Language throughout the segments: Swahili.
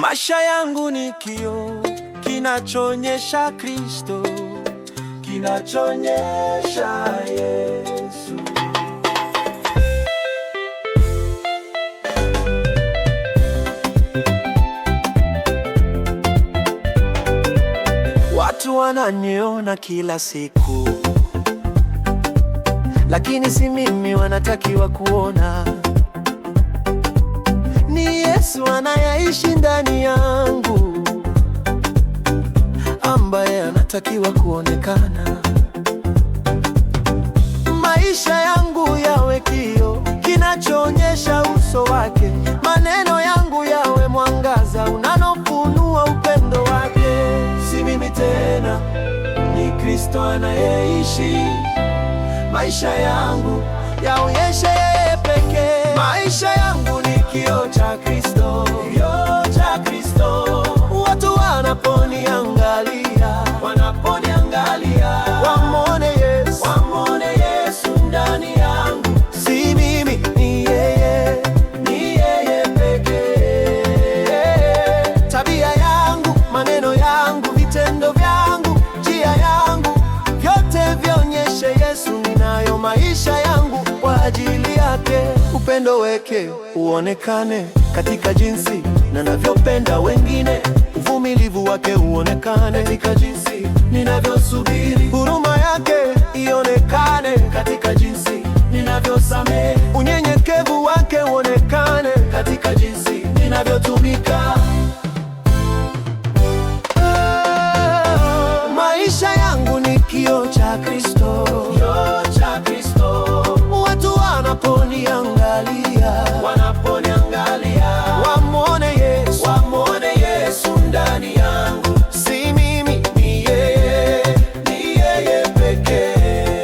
Maisha yangu ni kioo kinachonyesha Kristo, kinachonyesha Yesu. Watu wananiona kila siku, lakini si mimi wanatakiwa kuona. Ni Yesu anayeishi ndani yangu, ambaye anatakiwa kuonekana. Maisha yangu yawe kioo kinachoonyesha uso wake, maneno yangu yawe mwangaza unanofunua upendo wake. Si mimi tena, ni Kristo anayeishi. Maisha yangu yaonyeshe yeye pekee. Maisha yangu ni kioo cha Kristo, kioo cha Kristo. Watu wanaponiangalia, wanaponiangalia, wamwone Yesu, wamwone Yesu ndani yangu. Si mimi, ni yeye, ni yeye pekee. Tabia yangu, maneno yangu, vitendo vyangu, njia yangu, vyote vionyeshe Yesu. Ninayo maisha yangu kwa ajili yake. Upendo wake uonekane katika jinsi ninavyopenda wengine, uvumilivu wake uonekane katika jinsi ninavyosubiri, huruma yake ionekane katika jinsi ninavyosamehe, unyenyekevu wake uonekane katika jinsi ninavyotumika. Maisha yangu ni kioo cha Kristo, kioo cha Kristo. Watu wanaponiangalia, wanaponiangalia, wamwone Yesu, wamwone Yesu ndani yangu. Si mimi, ni yeye, ni yeye pekee.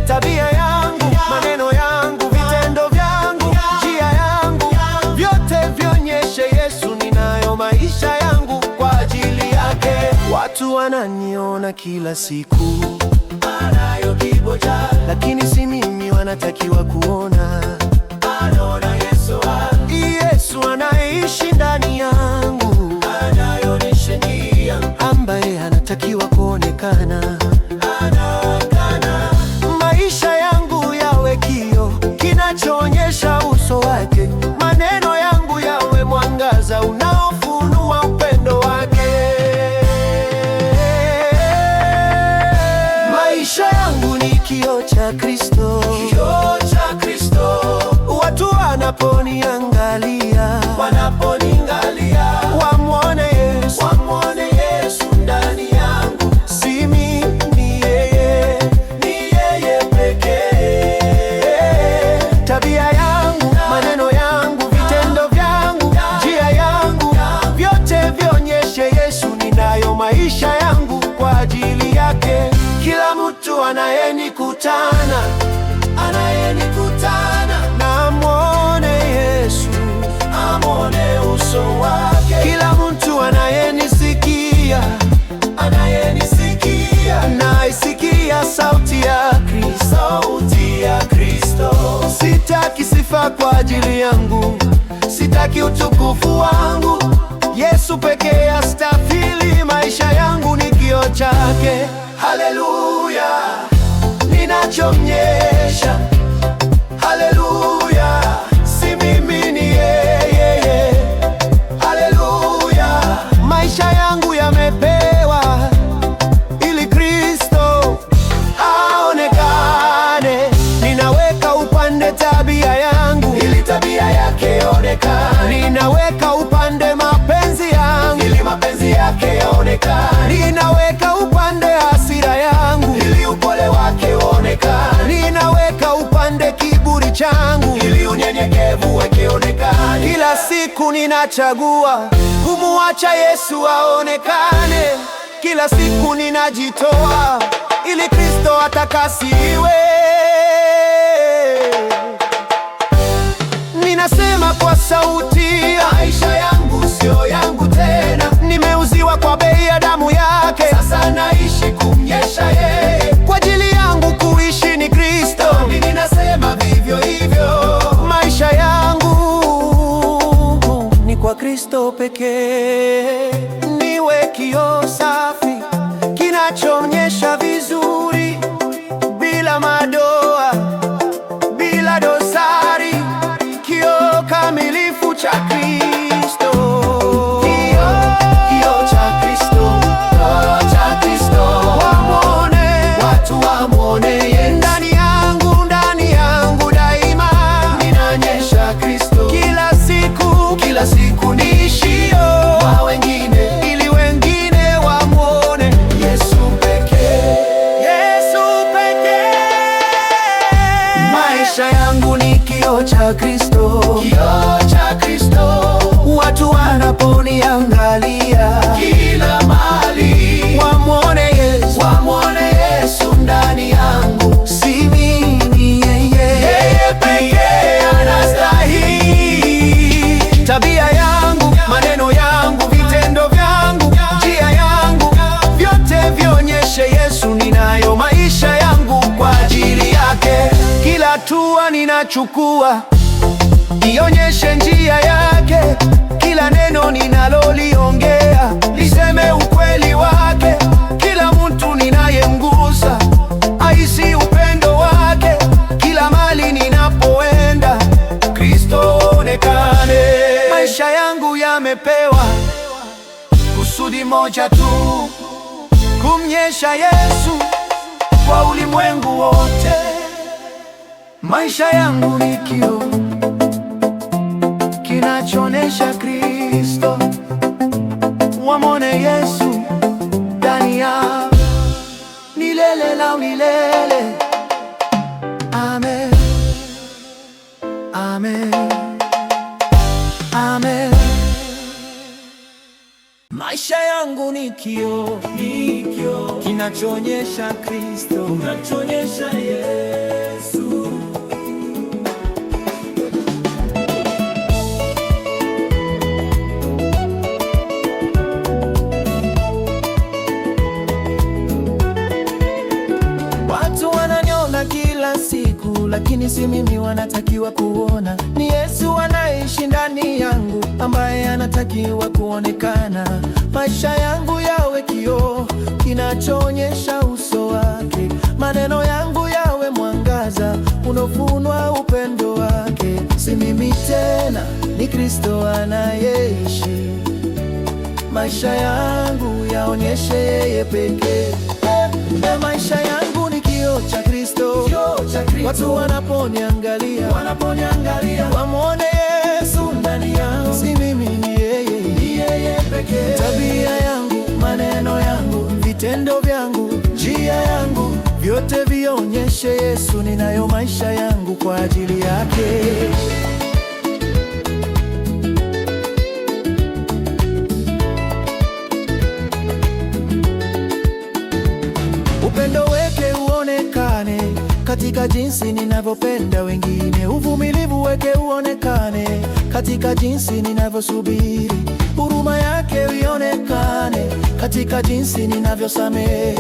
Tabia yangu, maneno yangu, vitendo vyangu, njia yangu, vyote vionyeshe Yesu. Ninayo maisha yangu kwa ajili yake. Watu wananiona kila siku, lakini si mimi wanatakiwa kuona. Yesu anaishi ndani yangu, ambaye anatakiwa kuonekana. Maisha yangu yawe kioo kinachoonyesha uso wake, maneno yangu yawe mwangaza unaofunua upendo wake. Maisha yangu ni kioo cha Kristo, kioo cha Kristo. Watu wanaponiangalia, wanaponiangalia, wamwone Yesu, wamwone Yesu ndani yangu. Si mimi, ni yeye, ni yeye pekee. Tabia yangu, maneno yangu, vitendo vyangu, njia yangu, vyote vionyeshe Yesu. Ninayo maisha yangu kwa ajili yake. Kila mtu anayenikutana, anayenikutana, na amwone Yesu, amwone uso wake. Kila mtu anayenisikia, anayenisikia, na aisikia sauti ya Kristo, sauti ya Kristo. Sitaki sifa kwa ajili yangu, sitaki utukufu wangu. Yesu pekee astahili. Maisha yangu ni kioo chake. Haleluya, ninachonyesha. Haleluya, si mimi, ni yeye. Haleluya, maisha yangu yamepewa ili Kristo aonekane. Ninaweka upande tabia yangu ili tabia yake ionekane, ninaweka upande mapenzi yangu, ili mapenzi yake yaonekane, ninaweka upande hasira yangu, ili upole wake uonekane, ninaweka upande kiburi changu, ili unyenyekevu wake uonekane. Kila siku ninachagua kumuacha Yesu aonekane. Kila siku ninajitoa ili Kristo atakasiwe. Ninasema kwa sauti, Maisha yangu sio yangu tena, nimeuziwa kwa bei ya damu yake. Sasa naishi kumnyesha yeye. Kwa ajili yangu kuishi ni Kristo, Nami ninasema vivyo hivyo, maisha yangu ni kwa Kristo. Kristo pekee. Niwe kioo safi kinachoonyesha vizuri, bila madoa, bila dosari, kioo kamilifu cha Kristo. Kioo, kioo cha Kristo, kioo cha Kristo. Wamwone, Watu wamwone Yesu. Ndani yangu daima, Ninaonyesha Kristo. Kila siku, Kila siku niishio kwa wengine, ili wengine wamwone Yesu pekee. Yesu pekee. Maisha yangu ni kioo cha Kristo, Kioo cha Kristo, watu wanaponiangalia kila mahali wamwone Yesu, wamwone Yesu ndani yangu. Si mimi, yeye, Yeye pekee anastahili. Tabia yangu, maneno yangu, vitendo vyangu, njia yangu, vyote vionyeshe Yesu. Ninayo maisha yangu kwa ajili yake. Kila hatua ninachukua ionyeshe njia yake. Kila neno ninaloliongea liseme ukweli wake. Kila mtu ninayemgusa ahisi upendo wake. Kila mahali ninapoenda Kristo onekane. Maisha yangu yamepewa kusudi moja tu, kumnyesha Yesu kwa ulimwengu wote. Maisha yangu ni kioo kinachoonyesha Kristo, wamwone Yesu ndani yao milele na milele. Amen, amen, amen. Maisha yangu ni kioo kinachoonyesha Kristo, Kinachoonyesha Yesu. Watu wananiona kila siku, lakini si mimi wanatakiwa kuona. Ni Yesu anaishi ndani yangu, ambaye anatakiwa kuonekana. Maisha yangu yawe kioo kinachoonyesha uso wake, maneno yangu yawe mwangaza unaofunua upendo wake. Si mimi tena, ni Kristo anayeishi. Maisha yangu yaonyeshe yeye pekee. Maisha yangu ni kioo cha Kristo. Kioo cha Kristo. Watu wanaponiangalia, Wanaponiangalia, wamwone Yesu ndani yao. Si mimi, ni yeye. Ni yeye pekee. Tabia yangu, maneno yangu, vitendo vyangu, njia yangu, vyote vionyeshe Yesu. Ninayo maisha yangu kwa ajili yake. Upendo wake uonekane katika jinsi ninavyopenda wengine. Uvumilivu wake uonekane katika jinsi ninavyosubiri. Huruma yake ionekane katika jinsi ninavyosamehe.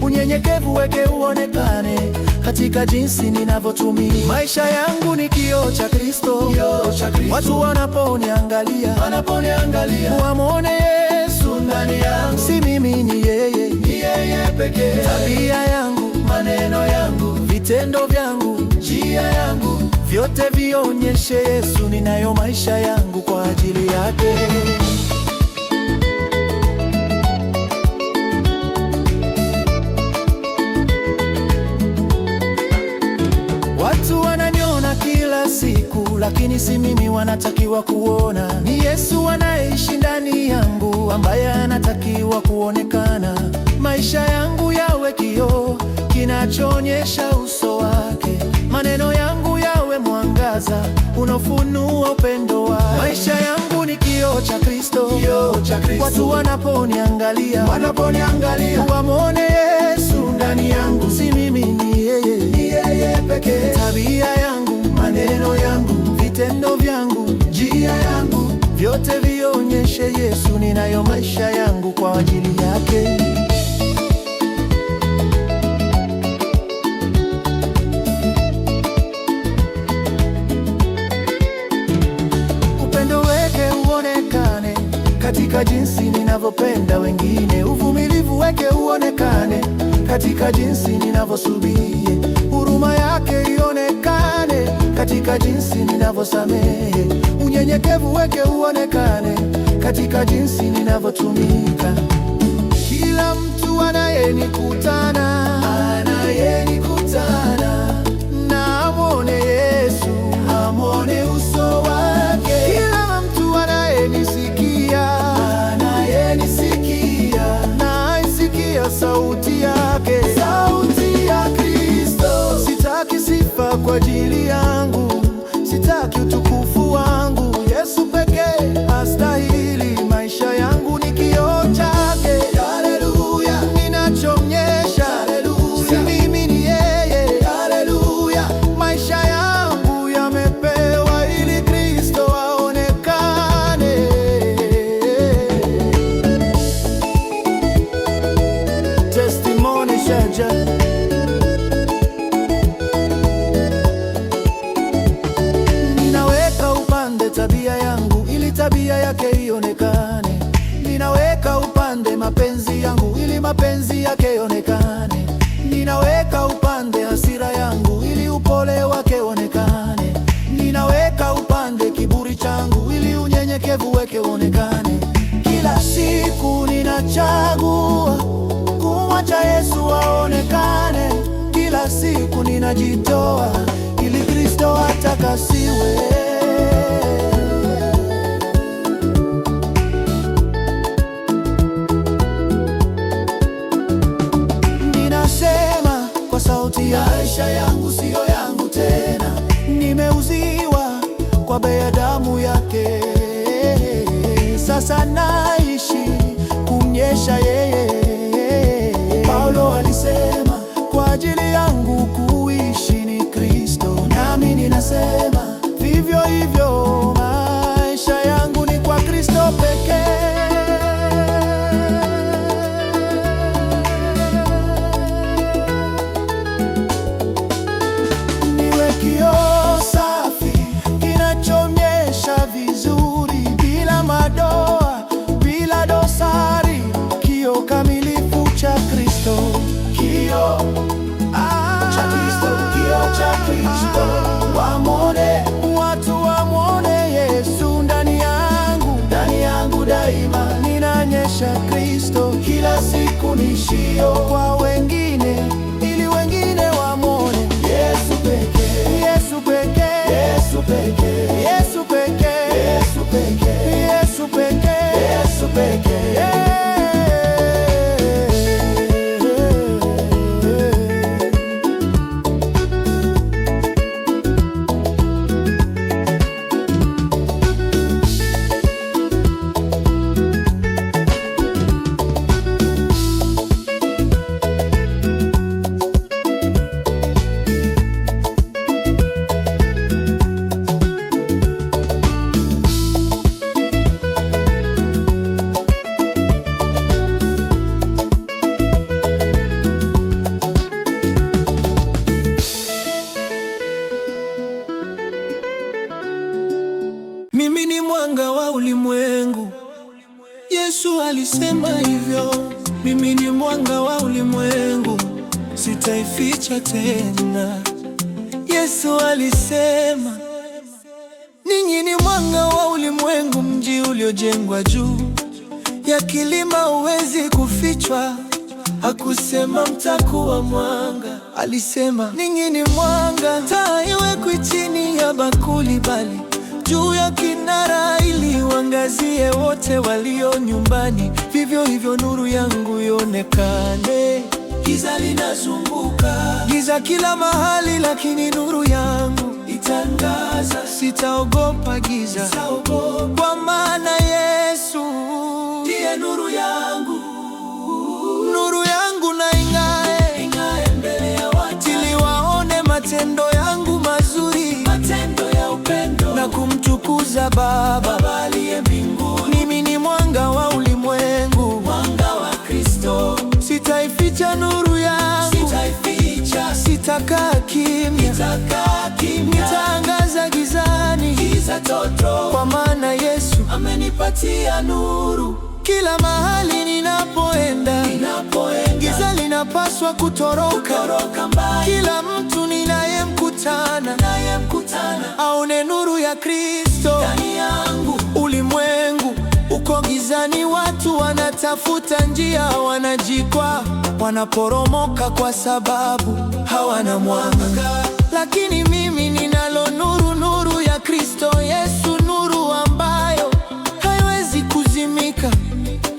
Unyenyekevu wake uonekane katika jinsi ninavyotumia. Maisha yangu ni kioo cha Kristo. Kioo cha Kristo. Watu wanaponiangalia, Wanaponiangalia, wamwone Yesu ndani yangu. Si mimi, ni yeye. Ni yeye pekee. Tabia yangu, Maneno yangu, vitendo vyangu, njia yangu, vyote vionyeshe Yesu. Ninayo maisha yangu kwa ajili yake. Watu wananiona kila siku, lakini si mimi wanatakiwa kuona. Ni Yesu anayeishi ndani yangu, ambaye anatakiwa kuonekana. Maisha yangu yawe kioo kinachoonyesha uso wake, maneno yangu yawe mwangaza unaofunua upendo wake. Maisha yangu ni kioo cha Kristo. Kioo cha Kristo. Watu wanaponiangalia, Wanaponiangalia, wamwone Yesu ndani yangu. Si mimi, ni yeye. Ni yeye pekee. Tabia yangu, Maneno yangu, vitendo vyangu, njia yangu, vyote vionyeshe Yesu. Ninayo maisha yangu kwa ajili yake. Upendo wake uonekane katika jinsi ninavyopenda wengine. Uvumilivu wake uonekane katika jinsi ninavyosubiri. Huruma yake ionekane katika jinsi ninavyosamehe. Unyenyekevu wake uonekane katika jinsi ninavyotumika. Kila mtu anayenikutana na amwone Yesu, amwone uso wake. Kila mtu anayenisikia na aisikia sauti yake, sauti ya Kristo. Sitaki sifa kwa ajili yangu, sitaki utukufu wangu. Yesu pekee astahili. Maisha yangu ni kioo chake. Haleluya, ninachonyesha. Haleluya, si mimi ni yeye. Haleluya, maisha yangu yamepewa ili Kristo aonekane. Testimony Shaja. Ninaweka upande tabia yangu ili tabia yake ionekane. Ninaweka upande mapenzi yangu ili mapenzi yake ionekane. Ninaweka upande hasira yangu ili upole wake uonekane. Ninaweka upande kiburi changu ili unyenyekevu wake uonekane. Kila siku ninachagua kumwacha Yesu aonekane. Kila siku ninajitoa ili Kristo atakasiwe. Ninasema kwa sauti ya maisha yangu siyo yangu tena, nimeuziwa kwa bei ya damu yake. Sasa naishi kumnyesha yeye. Paulo alisema kwa ajili yangu kuishi ni Kristo, nami ninasema vivyo hivyo, maisha yangu ni kwa Kristo pekee. Niwe kioo safi kinachonyesha vizuri, bila madoa, bila dosari, kioo kamilifu cha Kristo, kioo cha Kristo, kioo cha Kristo. Wamwone watu, wamwone Yesu ndani yangu daima ninanyesha Kristo, kila siku nishio kwa wengine, ili wengine wamwone Yesu pekee, Yesu pekee, Yesu pekee, Yesu pekee, Yesu pekee, Yesu pekee, Yesu pekee. Mimi ni mwanga wa ulimwengu. Yesu alisema hivyo. Mimi ni mwanga wa ulimwengu, sitaificha tena. Yesu alisema, ninyi ni mwanga wa ulimwengu, mji uliojengwa juu ya kilima huwezi kufichwa. Hakusema mtakuwa mwanga, alisema ninyi ni mwanga. Taa haiwekwi chini ya bakuli, bali juu ya kinara, ili uangazie wote walio nyumbani. Vivyo hivyo nuru yangu ionekane. Giza linazunguka, giza kila mahali, lakini nuru yangu itangaza. Sitaogopa giza, sitaogopa, kwa maana Yesu ndiye nuru yangu. Nuru yangu na ing'ae, ing'ae mbele ya watu, ili waone matendo yangu mazuri, matendo ya upendo, na kumtukuza Baba, Baba aliye mbinguni. Mimi ni mwanga wa ulimwengu, mwanga wa Kristo. Sitaificha nuru yangu, sitaificha, sitakaa kimya, sitakaa kimya, nitaangaza gizani, giza totoro, kwa maana Yesu amenipatia nuru. Kila mahali ninapoenda, Ninapoenda, giza linapaswa kutoroka. Kutoroka mbali. Kila mtu ninayemkutana Ninayemkutana, aone nuru ya Kristo. Ndani yangu. Ulimwengu uko gizani, watu wanatafuta njia, wanajikwaa, wanaporomoka kwa sababu hawana mwanga. Lakini mimi ninalo nuru, nuru ya Kristo Yesu, nuru ambayo haiwezi kuzimika,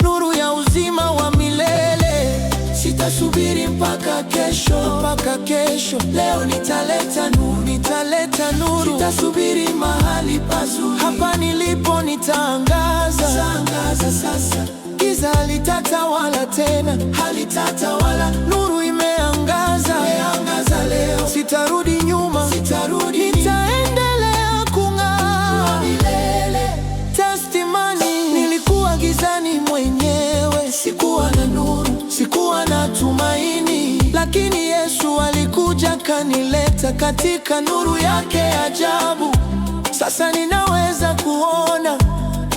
nuru ya uzima wa milele. Sitasubiri mpaka kesho, Mpaka kesho, leo nitaleta nuru, nitaleta nuru. Sitasubiri mahali pazuri, Hapa nilipo nitaangaza, tangaza sasa, giza halitatawala tena, halitatawala, nuru imeangaza, imeangaza leo, sitarudi nyuma, sitarudi nitaendelea kung'aa. milele. Testimony, nilikuwa gizani mwenyewe, Sikuwa na nuru, sikuwa na tumaini, lakini Yesu alikuja kanileta katika nuru yake ajabu. Sasa ninaweza kuona,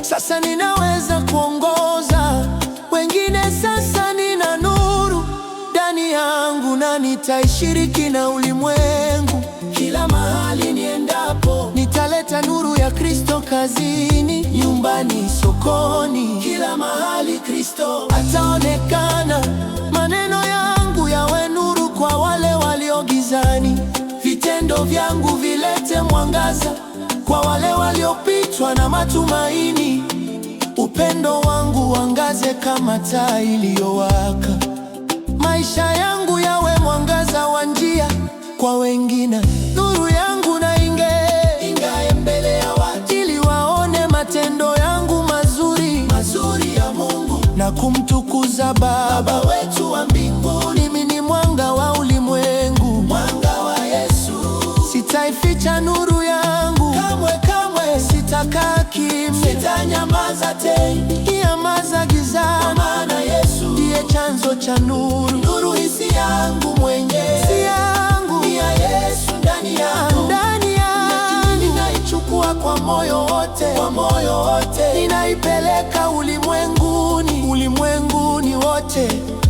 sasa ninaweza kuongoza wengine. Sasa nina nuru ndani yangu na nitaishiriki na ulimwengu. Kila mahali niendapo, Nitaleta nuru ya Kristo kazini, nyumbani, sokoni, kila mahali Kristo ataonekana. Maneno yangu yawe nuru kwa wale walio gizani, vitendo vyangu vilete mwangaza kwa wale waliopitwa na matumaini. Upendo wangu uangaze kama taa iliyowaka, maisha yangu yawe mwangaza wa njia kwa wengine. Nuru yangu na inge ingae mbele ya watu, ili waone matendo yangu mazuri mazuri ya Mungu na kumtukuza Baba. Baba wetu wa mbinguni, Mimi ni mwanga wa ulimwengu, mwanga wa Yesu, sitaificha nuru yangu kamwe kamwe sitakaa kimya, sitanyamaza tena, nyamaza gizani, maana Yesu ndiye chanzo cha nuru, nuru hii si yangu mwenyewe, si yangu, ni ya Yesu ndani yangu, ndani yangu ninaichukua kwa moyo wote, kwa moyo wote, ninaipeleka ulimwenguni, ulimwenguni wote.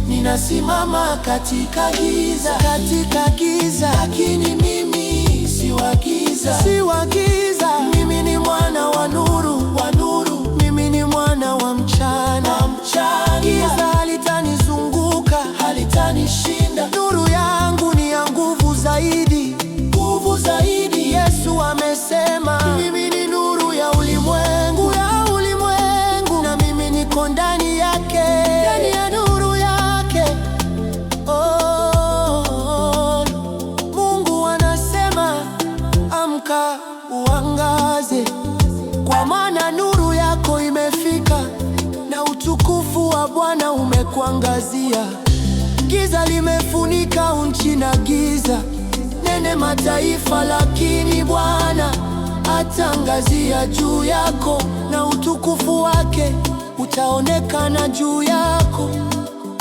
Ninasimama katika giza, Katika giza, lakini mimi si wa giza, si wa giza. Mimi ni mwana wa nuru, wa nuru, mimi ni mwana wa mchana. wa mchana, Giza halitanizunguka, halitanishinda, nuru yangu ni ya nguvu zaidi. nguvu zaidi. Yesu amesema, mimi ni nuru ya ulimwengu, ya ulimwengu, na mimi niko ndani yake, ndani ya nuru yake. Oh, Mungu anasema, amka uangaze, kwa maana nuru yako imefika na utukufu wa Bwana umekuangazia. Giza limefunika nchi na giza nene mataifa, lakini Bwana atangazia juu yako na utukufu wake utaonekana juu yako.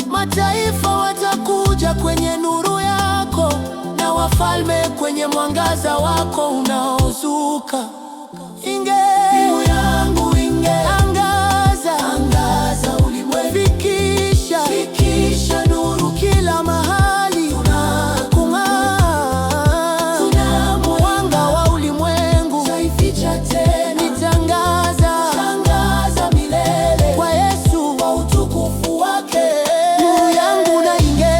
Mataifa watakuja kwenye nuru yako na wafalme kwenye mwangaza wako unaozuka. Inge Nuru yangu inge, angaza, angaza ulimwengu, fikisha fikisha nuru kila mahali, kung'aa, tuna mwanga wa ulimwengu sitaificha tena, nitangaza tangaza milele kwa Yesu kwa utukufu wake. Nuru yangu na inge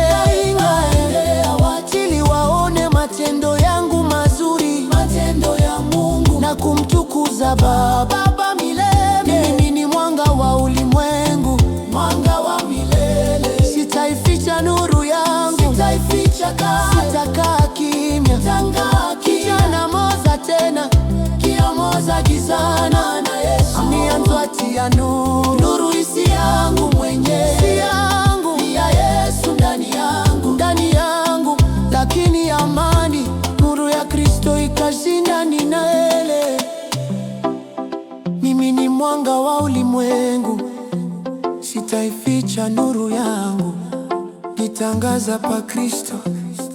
Mbele ya watu, ili waone matendo yangu mazuri matendo ya Mungu na kumtukuza Baba. Baba milele, Mimi ni mwanga wa ulimwengu, mwanga wa milele, sitaificha nuru yangu, sitaificha kamwe, sitakaa kimya, tangaa kijana moza tena kiomoza gizana na Yesu nianzwati ya nuru, nuru isi yangu mwenyewe, si yangu ni ya Yesu ndani yangu, ndani yangu, lakini amani, nuru ya Kristo ikashinda ninaele. Mimi ni mwanga wa ulimwengu, sitaificha nuru yangu, nitangaza pa Kristo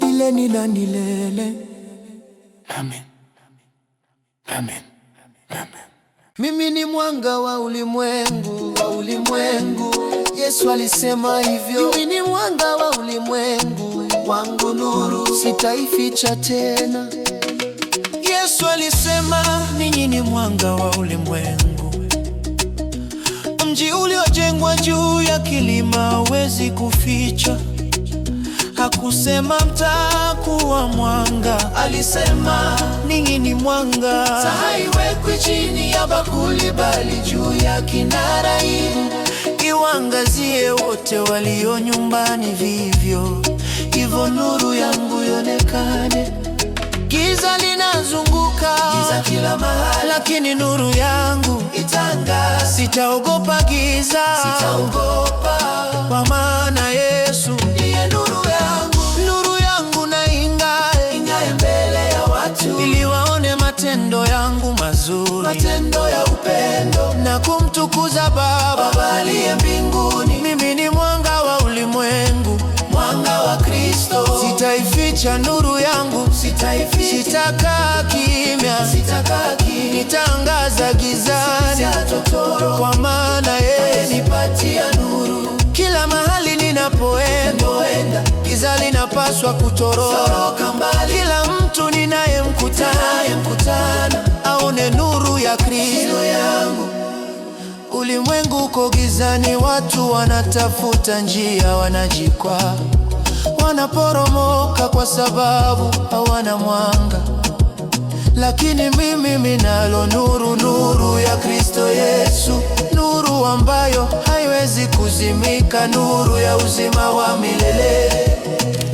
ile nila nilele. Amen. Amen. Amen. Mimi ni mwanga wa ulimwengu, wa ulimwengu. ulimwengu. Yesu alisema hivyo, mimi ni mwanga wa ulimwengu, wangu nuru sitaificha tena. Yesu alisema ninyi ni mwanga wa ulimwengu. Mji uliojengwa juu ya kilima hauwezi kufichwa. Hakusema mtakuwa mwanga, Alisema ninyi ni mwanga. Taa haiwekwi chini ya bakuli, bali juu ya kinara, Iwaangazie wote walio nyumbani, vivyo hivyo nuru yangu ionekane. Giza linazunguka Giza kila mahali, lakini nuru yangu itangaza. Sitaogopa giza, Sitaogopa, kwa maana Yesu ndiye nuru yangu. Nuru yangu na ing'ae, Ing'ae mbele ya watu, ili waone matendo yangu mazuri matendo ya upendo, na kumtukuza Baba. Baba aliye mbinguni. Mimi ni mwanga wa ulimwengu, Mwanga wa Kristo. Sitaificha nuru yangu, Sitaificha, sitakaa kimya, sitakaa kimya, nitaangaza gizani, sita kwa maana yeye nipatia nuru. Kila mahali ninapoenda, Poenda, giza linapaswa kutoroka. toroka mbali, Kila mtu ninayemkutana mkutana aone nuru ya Kristo. nuru yangu. Ulimwengu uko gizani, watu wanatafuta njia, wanajikwaa, wanaporomoka kwa sababu hawana mwanga. Lakini mimi ninalo nuru, nuru ya Kristo Yesu, nuru ambayo haiwezi kuzimika, nuru ya uzima wa milele.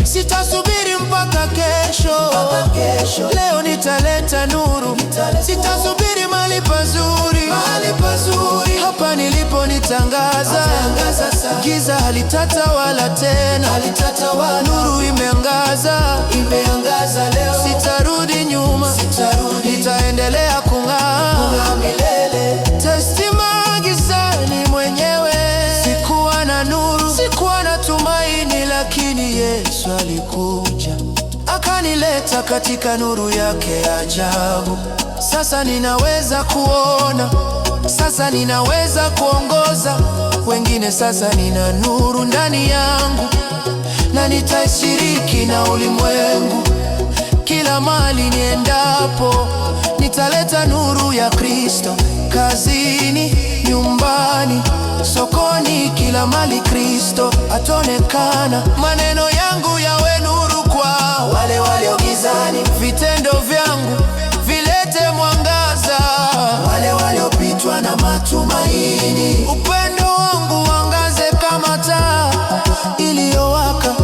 Sitasubiri mpaka kesho, Mpaka kesho. Leo nitaleta nuru. Nitaleta. Sitasubiri mahali pazuri, Mahali pazuri, hapa nilipo nitangaza. Tangaza sasa. Giza halitatawala tena, Halitatawala. Nuru imeangaza, Imeangaza leo, sitarudi nyuma, Sitarudi. Nitaendelea kung'aa. Kung'aa milele. Testima gizani mwenyewe, sikuwa na nuru, sikuwa na tumaini, lakini Yesu alikuja akanileta katika nuru yake ya ajabu. Sasa ninaweza kuona, sasa ninaweza kuongoza wengine. Sasa nina nuru ndani yangu na nitaishiriki na ulimwengu. Kila mahali niendapo, nitaleta nuru ya Kristo. Kazini, nyumbani, sokoni, kila mahali Kristo ataonekana. Maneno yangu yawe nuru kwa Wale walio gizani, vitendo vyangu vilete mwangaza. Wale waliopitwa na matumaini. Upendo wangu uangaze kama taa iliyowaka.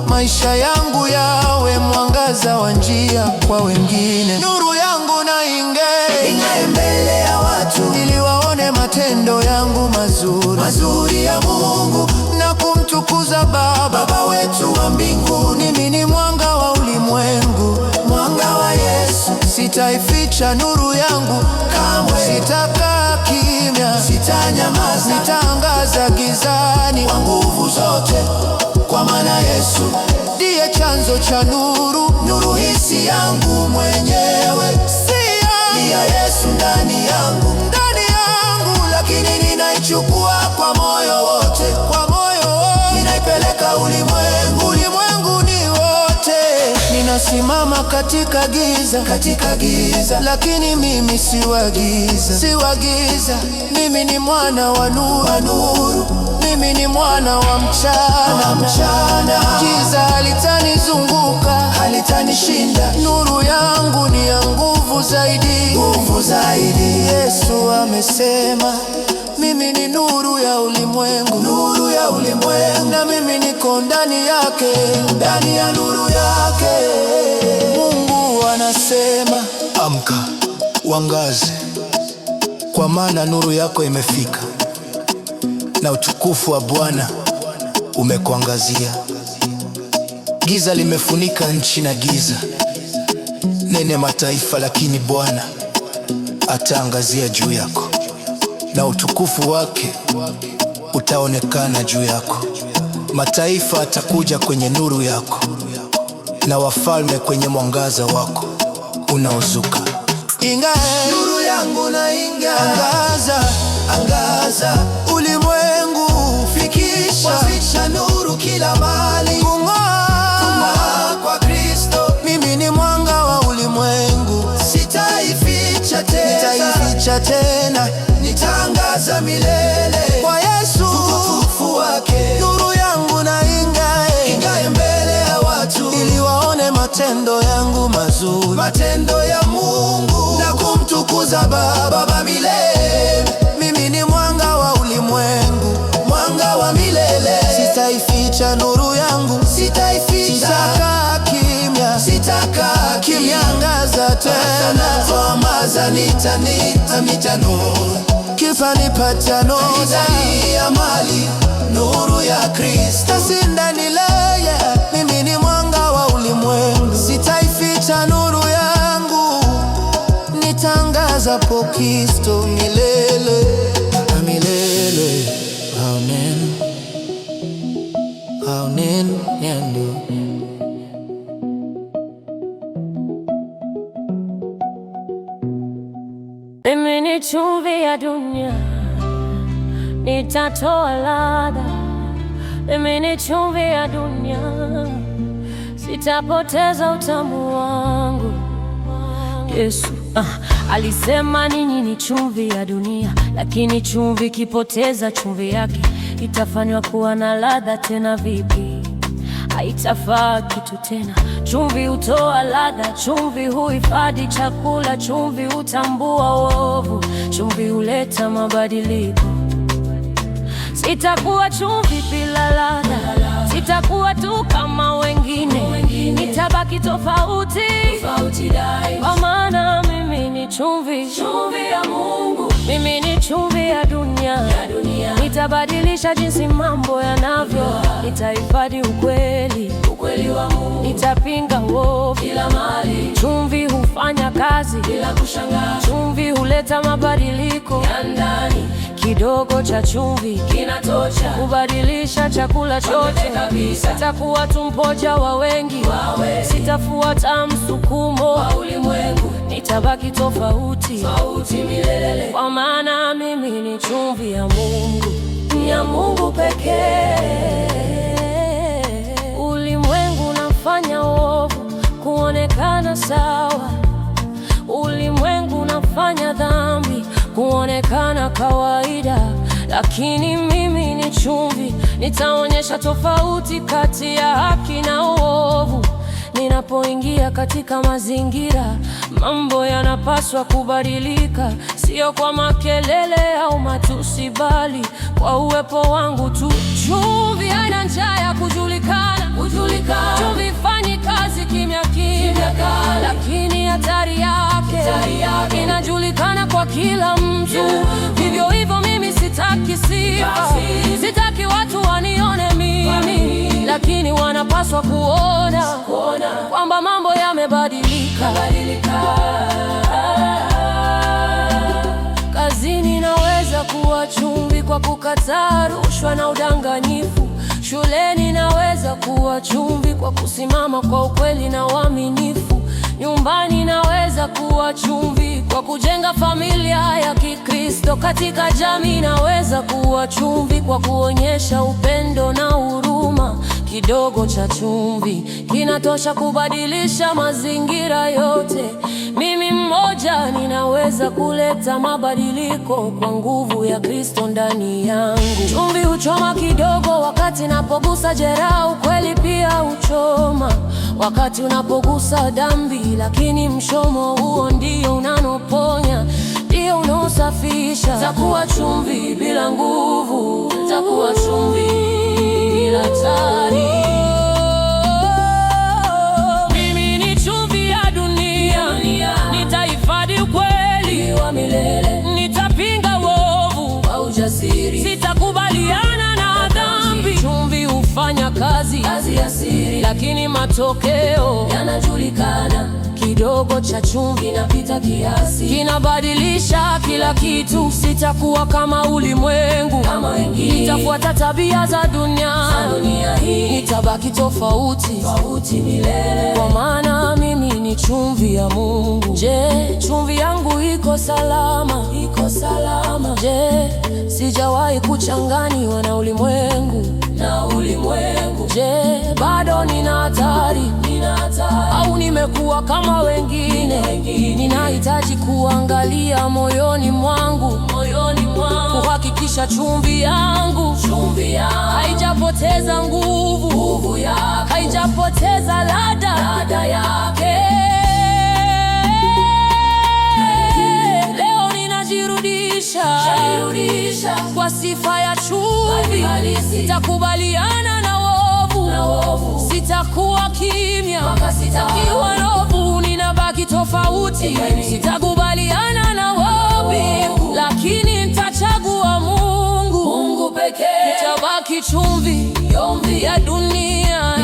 Maisha yangu yawe mwangaza wa njia kwa wengine. Nuru yangu na ing'ae, Ing'ae mbele ya watu, ili waone matendo yangu mazuri, mazuri ya Mungu, na kumtukuza Baba. Baba wetu wa mbinguni. Mimi ni mwanga wa ulimwengu, Mwanga wa Yesu, sitaificha nuru yangu Kamwe. Sitakaa kimya, Sitanyamaza, nitaangaza gizani kwa nguvu zote, kwa maana Yesu ndiye chanzo cha nuru, nuru hii si yangu mwenyewe, si yangu, ni ya Yesu ndani yangu, ndani yangu, lakini ninaichukua kwa moyo wote, kwa moyo wote, ninaipeleka ulimwengu, ulimwenguni wote. Ninasimama katika giza, katika giza, lakini mimi si wa giza, si wa giza. Mimi ni mwana wa nuru, wa nuru, mimi ni mwana wa mchana, wa mchana. Giza halitanizunguka, Halitanishinda, nuru yangu ni ya nguvu zaidi, nguvu zaidi, Yesu amesema, mimi ni nuru ya ulimwengu, nuru ya ulimwengu, na mimi niko ndani yake, ndani ya nuru yake. Mungu anasema, Amka, uangaze, kwa maana nuru yako imefika, na utukufu wa Bwana umekuangazia. Giza limefunika nchi na giza nene mataifa, lakini Bwana ataangazia juu yako, na utukufu wake utaonekana juu yako. Mataifa atakuja kwenye nuru yako, na wafalme kwenye mwangaza wako unaozuka. Ing'ae, Nuru yangu na ing'aa, angaza angaza ulimwengu. Sitaificha tena, nitaangaza milele kwa Yesu, utukufu wake. Nuru yangu na ing'ae, ing'ae mbele ya watu, ili waone matendo yangu mazuri, matendo ya Mungu na kumtukuza Baba milele. Mimi ni mwanga wa ulimwengu, mwanga wa milele. Sitaificha nuru yangu, sitaificha. Sitakaa kimya, sitakaa kimya, angaza tena ya mali nuru ya Kristo sindani leye. Mimi ni mwanga wa ulimwengu, sitaificha nuru yangu, nitangaza po Kristo milele na milele. Amen. Amen. Nyando. Mimi ni chumvi ya dunia, nitatoa ladha. Mimi ni chumvi ya dunia, sitapoteza utamu wangu. Yesu alisema ninyi ni chumvi ya dunia, lakini chumvi ikipoteza chumvi yake itafanywa kuwa na ladha tena vipi? Haitafaa kitu tena. Chumvi hutoa ladha, chumvi huhifadhi chakula, chumvi hutambua uovu, chumvi huleta mabadiliko. Sitakuwa chumvi bila ladha, sitakuwa tu kama wengine, nitabaki tofauti, kwa maana mimi ni chumvi, chumvi ya Mungu. Mimi ni chumvi ya dunia, nitabadilisha jinsi mambo yanavyo, nitahifadhi ukweli, ukweli wa Mungu. Nitapinga uovu kila mahali. Chumvi hufanya kazi bila kushangaa. Chumvi huleta mabadiliko ya ndani. Kidogo cha chumvi kinatosha kubadilisha chakula chote. Sitakuwa tu mmoja wa wengi, sitafuata msukumo wa ulimwengu, nitabaki tofauti, milele, kwa maana mimi ni chumvi ya Mungu, ya Mungu pekee. Ulimwengu unafanya uovu kuonekana sawa, ulimwengu unafanya dhambi kuonekana kawaida, lakini mimi ni chumvi, nitaonyesha tofauti kati ya haki na uovu. Ninapoingia katika mazingira, mambo yanapaswa kubadilika, sio kwa makelele au matusi, bali kwa uwepo wangu tu. Chumvi haina njaa ya kujulikana, kujulikana. Chumvi haifanyi kazi kimya kimya, lakini hatari yake inajulikana kwa kila mtu. Vivyo hivyo mimi sitaki sifa, sitaki watu wanione mimi, lakini wanapaswa kuona kwamba mambo yamebadilika. Kazini naweza kuwa chumvi kwa kukataa rushwa na udanganyifu. Shuleni naweza kuwa chumvi kwa kusimama kwa ukweli na uaminifu. Nyumbani naweza kuwa chumvi kwa kujenga familia ya Kikristo. Katika jamii naweza kuwa chumvi kwa kuonyesha upendo na huruma. Kidogo cha chumvi kinatosha kubadilisha mazingira yote. Mimi mmoja ninaweza kuleta mabadiliko kwa nguvu ya Kristo ndani yangu. Chumvi huchoma kidogo wakati napogusa jeraha, ukweli pia huchoma wakati unapogusa dhambi, lakini mchomo huo ndio unaoponya, ndio unaosafisha. Takuwa chumvi bila nguvu, takuwa chumvi bila hatari. Mimi ni chumvi ya dunia, nitahifadhi ukweli wa milele, nitapinga uovu kwa ujasiri, sitakubaliana na dhambi. Chumvi hufanya kazi, kazi ya siri, lakini matokeo yanajulikana. Kidogo cha chumvi kinapita kiasi, kinabadilisha kila kitu. Sitakuwa kama ulimwengu, kama wengine, nitafuata tabia za dunia hii, nitabaki tofauti, tofauti milele, kwa maana mimi ni chumvi ya Mungu. Je, chumvi yangu iko salama? Iko salama. Je, sijawahi kuchanganywa na ulimwengu, na ulimwengu? Je, bado nina hatari, nina hatari au nime Nimekuwa kama wengine. Ninahitaji kuangalia moyoni mwangu, kuhakikisha chumvi yangu haijapoteza nguvu, haijapoteza ladha yake. Leo ninajirudisha kwa sifa ya chumvi. Sitakubaliana na wovu, sitakuwa kimya ikiwa novu, ninabaki tofauti. Sitakubaliana na wovu, lakini nitachagua Mungu pekee. Nitabaki chumvi ya dunia,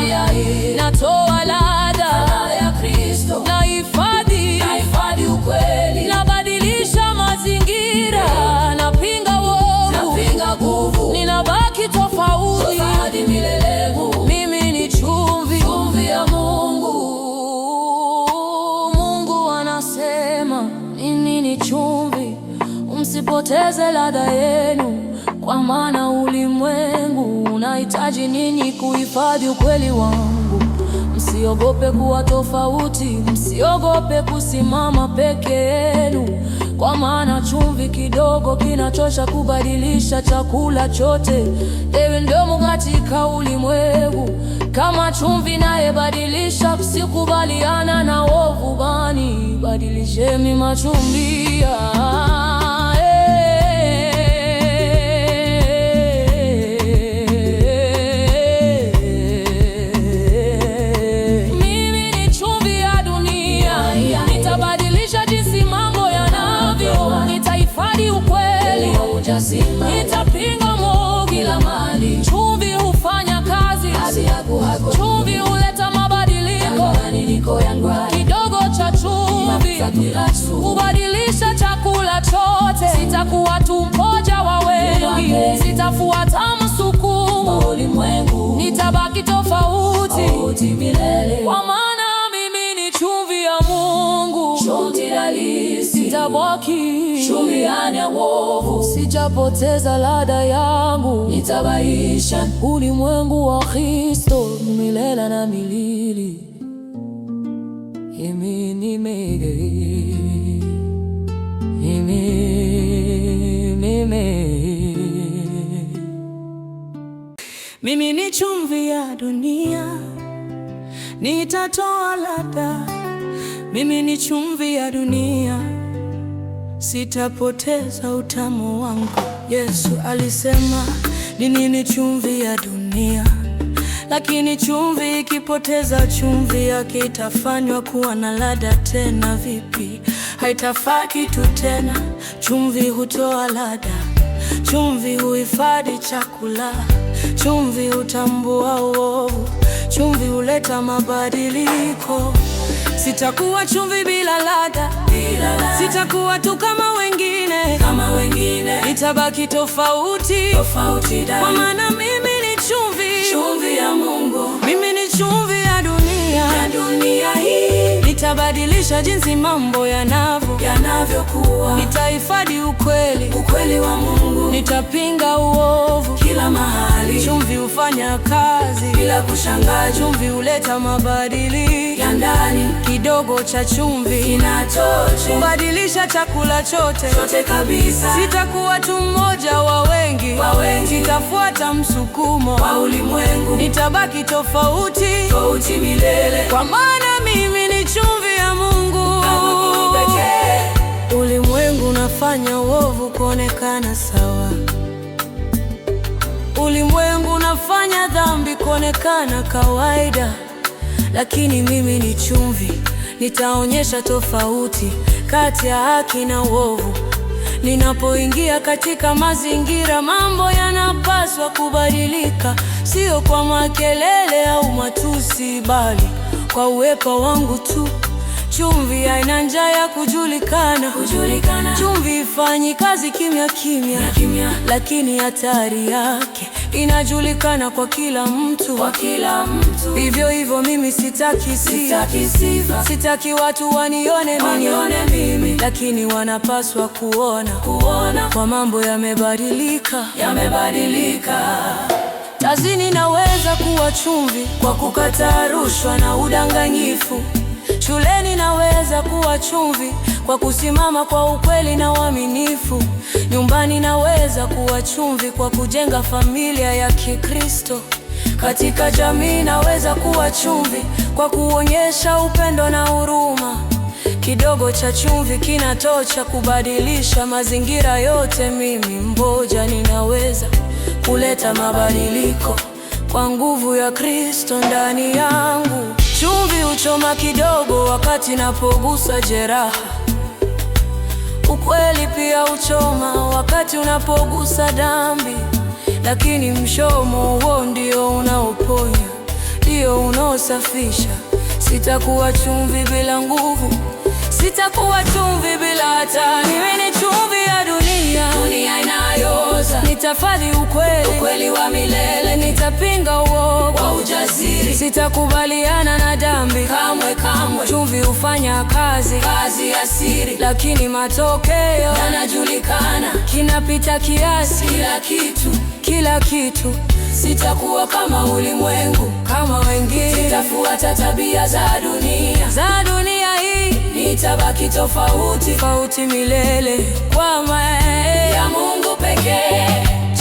natoa ladha ya Kristo, nahifadhi ukweli, nabadilisha mazingira, napinga uovu, ninabaki tofauti. Mimi ni chumvi ya Mungu. Mungu anasema ninyi ni chumvi, msipoteze ladha yenu, kwa maana ulimwengu unahitaji ninyi kuhifadhi ukweli wangu. Msiogope kuwa tofauti, msiogope kusimama peke yenu, kwa maana chumvi kidogo kinachosha kubadilisha chakula chote. Ewe ndomo katika ulimwengu, kama chumvi nayebadilisha, msikubaliana na wovu, bali badilisheni machumvi. Mimi ni chumvi ya dunia, nitabadilisha jinsi mambo yanavyo, nitahifadhi ukweli, nitapinga mwovu kila mahali. Chumvi hufanya kazi, chumvi huleta mabadiliko. Kidogo cha chumvi hubadilisha chakula chote. Sitakuwa tu mmoja wa wengi, sitafuata msukumo, nitabaki tofauti, kwa maana mimi ni chumvi ya Mungu. Sitabaki, sijapoteza ladha yangu, nitabaisha ulimwengu wa Kristo milele na milele. Imi ni mege, imi ni me. Mimi ni chumvi ya dunia, nitatoa ladha. Mimi ni chumvi ya dunia, sitapoteza utamu wangu. Yesu alisema, ninyi ni chumvi ya dunia, lakini chumvi ikipoteza chumvi yake itafanywa kuwa na ladha tena vipi? Haitafaa kitu tena. Chumvi hutoa ladha, chumvi huhifadhi chakula, chumvi hutambua uovu, chumvi huleta mabadiliko. Sitakuwa chumvi bila ladha, sitakuwa tu kama wengine, nitabaki tofauti, kwa maana mimi ni chumvi, chumvi ya Mungu. Mimi ni chumvi ya dunia hii. Nitabadilisha jinsi mambo yanavyokuwa. Nitahifadhi ukweli wa Mungu. Nitapinga uovu kila mahali. Chumvi hufanya kazi bila kushangaa. Chumvi huleta mabadiliko ya ndani. Kidogo cha chumvi kinatosha kubadilisha chakula chote kabisa. Sitakuwa tu mmoja wa wengi, sitafuata msukumo wa ulimwengu. Nitabaki tofauti milele, kwa maana mimi ni chumvi ya Mungu. Ulimwengu unafanya uovu kuonekana sawa. Ulimwengu unafanya dhambi kuonekana kawaida, lakini mimi ni chumvi, nitaonyesha tofauti kati ya haki na uovu. Ninapoingia katika mazingira, mambo yanapaswa kubadilika, sio kwa makelele au matusi, bali kwa uwepo wangu tu. Chumvi haina njia ya kujulikana. Chumvi ifanyi kazi kimya kimya, lakini hatari yake inajulikana kwa kila mtu. Hivyo hivyo mimi sitaki sifa, sitaki watu wanione mimi, lakini wanapaswa kuona kwa mambo yamebadilika. Kazini naweza kuwa chumvi kwa kukataa rushwa na udanganyifu. Shuleni naweza kuwa chumvi kwa kusimama kwa ukweli na uaminifu. Nyumbani naweza kuwa chumvi kwa kujenga familia ya Kikristo. Katika jamii naweza kuwa chumvi kwa kuonyesha upendo na huruma. Kidogo cha chumvi kinatosha kubadilisha mazingira yote. Mimi mmoja ninaweza kuleta mabadiliko kwa nguvu ya Kristo ndani yangu. Chumvi huchoma kidogo wakati napogusa jeraha. Ukweli pia huchoma wakati unapogusa dhambi, lakini mshomo huo ndio unaoponya, ndio unaosafisha. Sitakuwa chumvi bila nguvu, sitakuwa chumvi bila hatari. Mimi ni chumvi ya dunia, Dunia inayooza, nitahifadhi ukweli, ukweli wa milele, nitapinga uovu kwa ujasiri, sitakubaliana na dhambi kamwe kamwe. Chumvi hufanya kazi, Kazi ya siri lakini matokeo yanajulikana, kinapita kiasi, kila kitu. Kila kitu. Sitakuwa kama ulimwengu, Kama wengine sitafuata tabia za dunia, za dunia hii, nitabaki tofauti tofauti milele kwa mae ya Mungu pekee.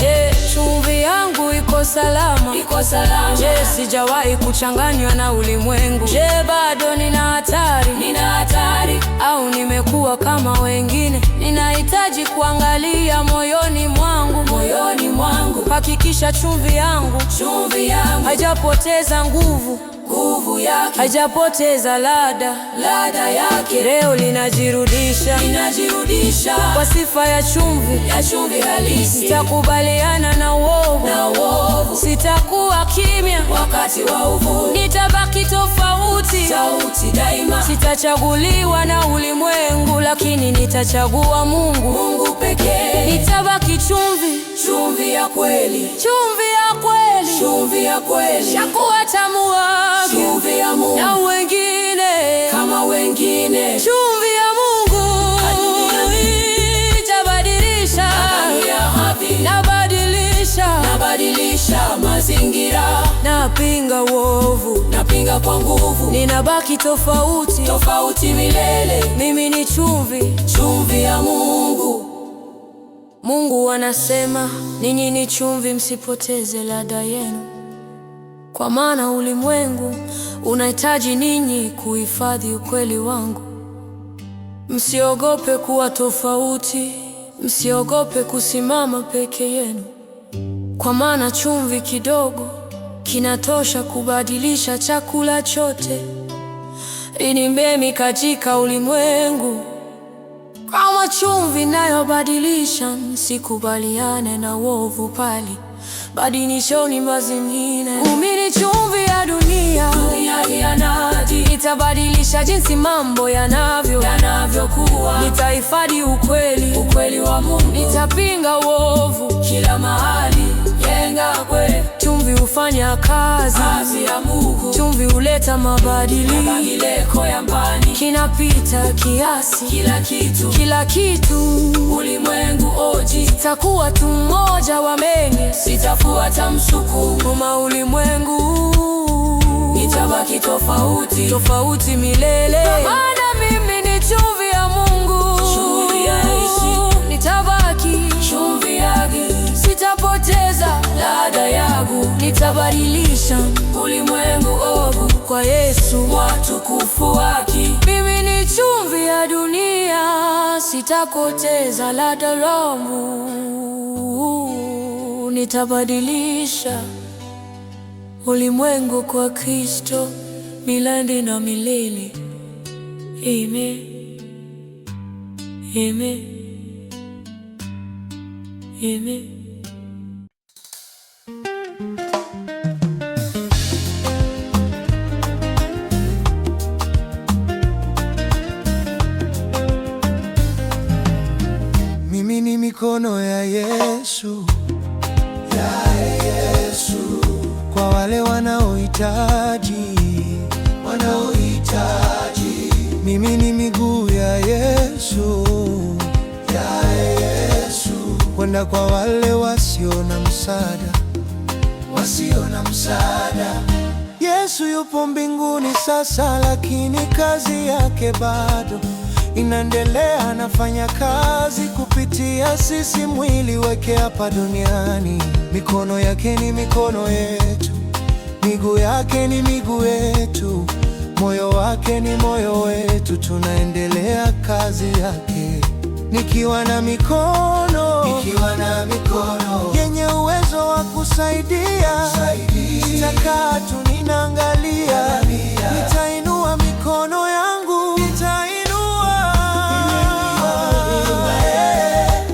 Je, chumvi yangu iko salama? Iko salama. Je, sijawahi kuchanganywa na ulimwengu? Je, bado nina hatari? Nina hatari. Au nimekuwa kama wengine? Ninahitaji kuangalia moyoni mwangu, moyoni mwangu, hakikisha chumvi yangu chumvi yangu haijapoteza nguvu, nguvu yake, haijapoteza ladha. Ladha yake. Leo linajirudisha Inajirudisha kwa sifa ya chumvi, ya chumvi halisi. Sitakubaliana na uovu, na uovu, sitakuwa kimya wakati wa uvumi, nitabaki tofauti, sauti daima. Sitachaguliwa na ulimwengu, lakini nitachagua Mungu. Mungu pekee. Nitabaki chumvi, Chumvi ya kweli, chumvi ya kweli, chumvi ya kweli, shakuwa tamu wake chumvi ya Mungu na wengine kama wengine. Chumvi ya Mungu itabadilisha, Ya hadhi, nabadilisha, nabadilisha mazingira, napinga uovu, napinga kwa nguvu, ninabaki tofauti, tofauti milele. Mimi ni chumvi. Chumvi ya Mungu. Mungu anasema, ninyi ni chumvi, msipoteze ladha yenu, kwa maana ulimwengu unahitaji ninyi kuhifadhi ukweli wangu. Msiogope kuwa tofauti, msiogope kusimama peke yenu, kwa maana chumvi kidogo kinatosha kubadilisha chakula chote. Inimbemi katika ulimwengu kama chumvi inayobadilisha, sikubaliane na uovu pali badilishoni mazingine. Mimi ni chumvi ya dunia, Dunia yanadi nitabadilisha jinsi mambo yanavyo, yanavyokuwa, nitahifadhi ukweli, ukweli wa Mungu nitapinga uovu kila mahali. Jenga kwe Chumvi hufanya kazi, kazi ya Mungu, chumvi huleta mabadiliko, mabadiliko ya mbani, kinapita kiasi, kila kitu, kila kitu. Ulimwengu oji, Sitakuwa tu mmoja wa mengi, sitafuata msukumo, kama ulimwengu, nitabaki tofauti, tofauti milele. Maana mimi ni chumvi ya Mungu, Chumvi ya ishi. Nitabaki, Chumvi yagi, sitapoteza ladha yangu, nitabadilisha ulimwengu ovu, kwa Yesu. Watukufu wake. Mimi ni chumvi ya dunia, sitakoteza ladha yangu, nitabadilisha ulimwengu kwa Kristo milele na milele. Amen. Amen. Amen. Mimi ni mikono ya Yesu, kwa wale wanaohitaji, wanaohitaji. Mimi ni miguu ya Yesu, kwenda kwa wale wasio na msaada, wasio na msaada. Yesu yupo mbinguni sasa, lakini kazi yake bado inaendelea. Anafanya kazi kupitia sisi, mwili wake hapa duniani. Mikono yake ni mikono yetu, miguu yake ni miguu yetu, moyo wake ni moyo wetu. Tunaendelea kazi yake. Nikiwa na mikono yenye uwezo wa kusaidia, sitakaa tu ninaangalia, nitainua mikono yangu, nitainua.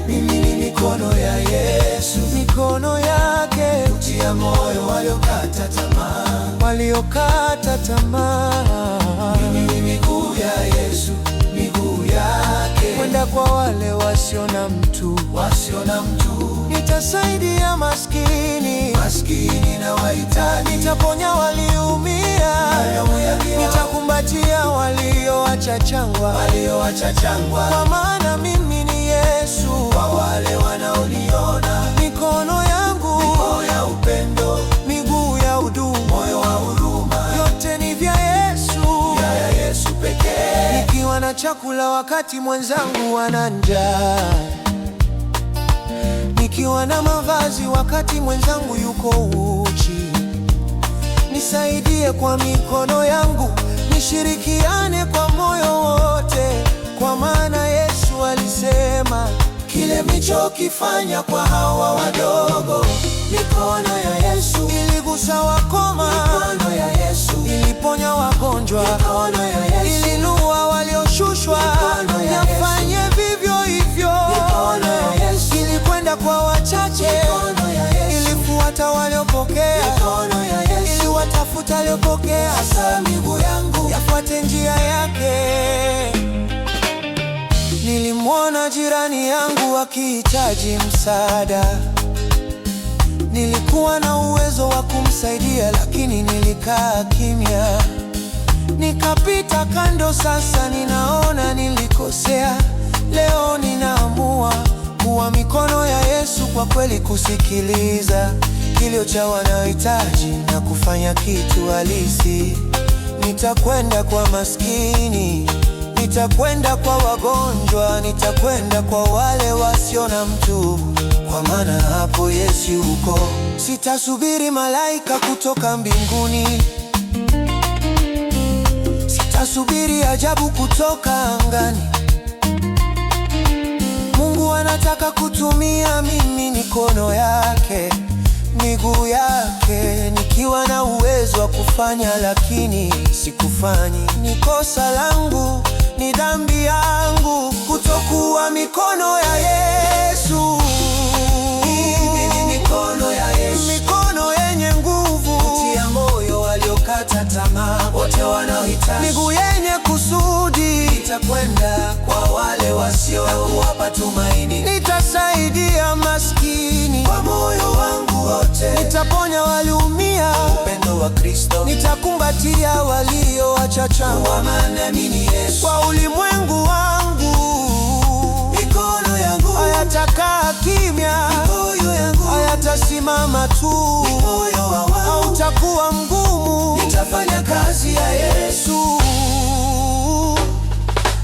Mimi ni mikono ya Yesu, mikono yake kutia moyo waliokata tamaa, waliokata tamaa. Mimi ni miguu ya Yesu, miguu yake, kwenda kwa wale wasio na mtu, wasio na mtu. Nitasaidia maskini, maskini na wahitaji, nitaponya walioumia, nitakumbatia walioacha jangwa, walioacha jangwa, kwa maana mimi ni Yesu kwa wale wanaoniona, mikono yangu, mikono ya upendo, miguu ya huduma, moyo wa huruma, yote ni vya Yesu, ya Yesu pekee. Nikiwa na chakula wakati mwenzangu ana njaa, nikiwa na mavazi wakati mwenzangu yuko uchi, nisaidie kwa mikono yangu, nishirikiane kwa moyo wote, kwa maana Yesu alisema, kile mlichokifanya kwa hawa wadogo, mikono ya Yesu iligusa wakoma, mikono ya Yesu iliponya wagonjwa, mikono ya Yesu iliinua walioshushwa. Mikono ya Yesu. Nafanye vivyo hivyo, Mikono ya Yesu. ilikwenda kwa wachache, Mikono ya Yesu. ilifuata waliopokea, Mikono ya Yesu. iliwatafuta waliopokea. Sasa miguu yangu yafuate njia yake. Nilimwona jirani yangu akihitaji msaada. Nilikuwa na uwezo wa kumsaidia, lakini nilikaa kimya, nikapita kando. Sasa ninaona nilikosea. Leo ninaamua kuwa mikono ya Yesu kwa kweli, kusikiliza kilio cha wanaohitaji na kufanya kitu halisi. Nitakwenda kwa maskini, nitakwenda kwa wagonjwa, nitakwenda kwa wale wasio na mtu, kwa maana hapo Yesu yuko. Sitasubiri malaika kutoka mbinguni, sitasubiri ajabu kutoka angani. Mungu anataka kutumia mimi, mikono yake, miguu yake, nikiwa na uwezo wa kufanya, lakini sikufanyi. Ni kosa langu, ni dhambi yangu kutokuwa mikono ya Yesu. Mimi ni mikono ya Yesu, mikono yenye nguvu, kutia moyo waliokata tamaa, wote wanaohitaji, miguu yenye kusudi, nitakwenda kwa wale wasio kuwapa tumaini, nitasaidia maskini kwa moyo wangu wote, nitaponya waliumia, upendo wa Kristo, nitakumbatia walioacha jangwa, kwa maana mimi ni Yesu kwa ulimwengu wangu. Mikono yangu hayatakaa kimya, mikono yangu hayatasimama tu, moyo wa wangu hautakuwa mgumu, nitafanya kazi ya Yesu.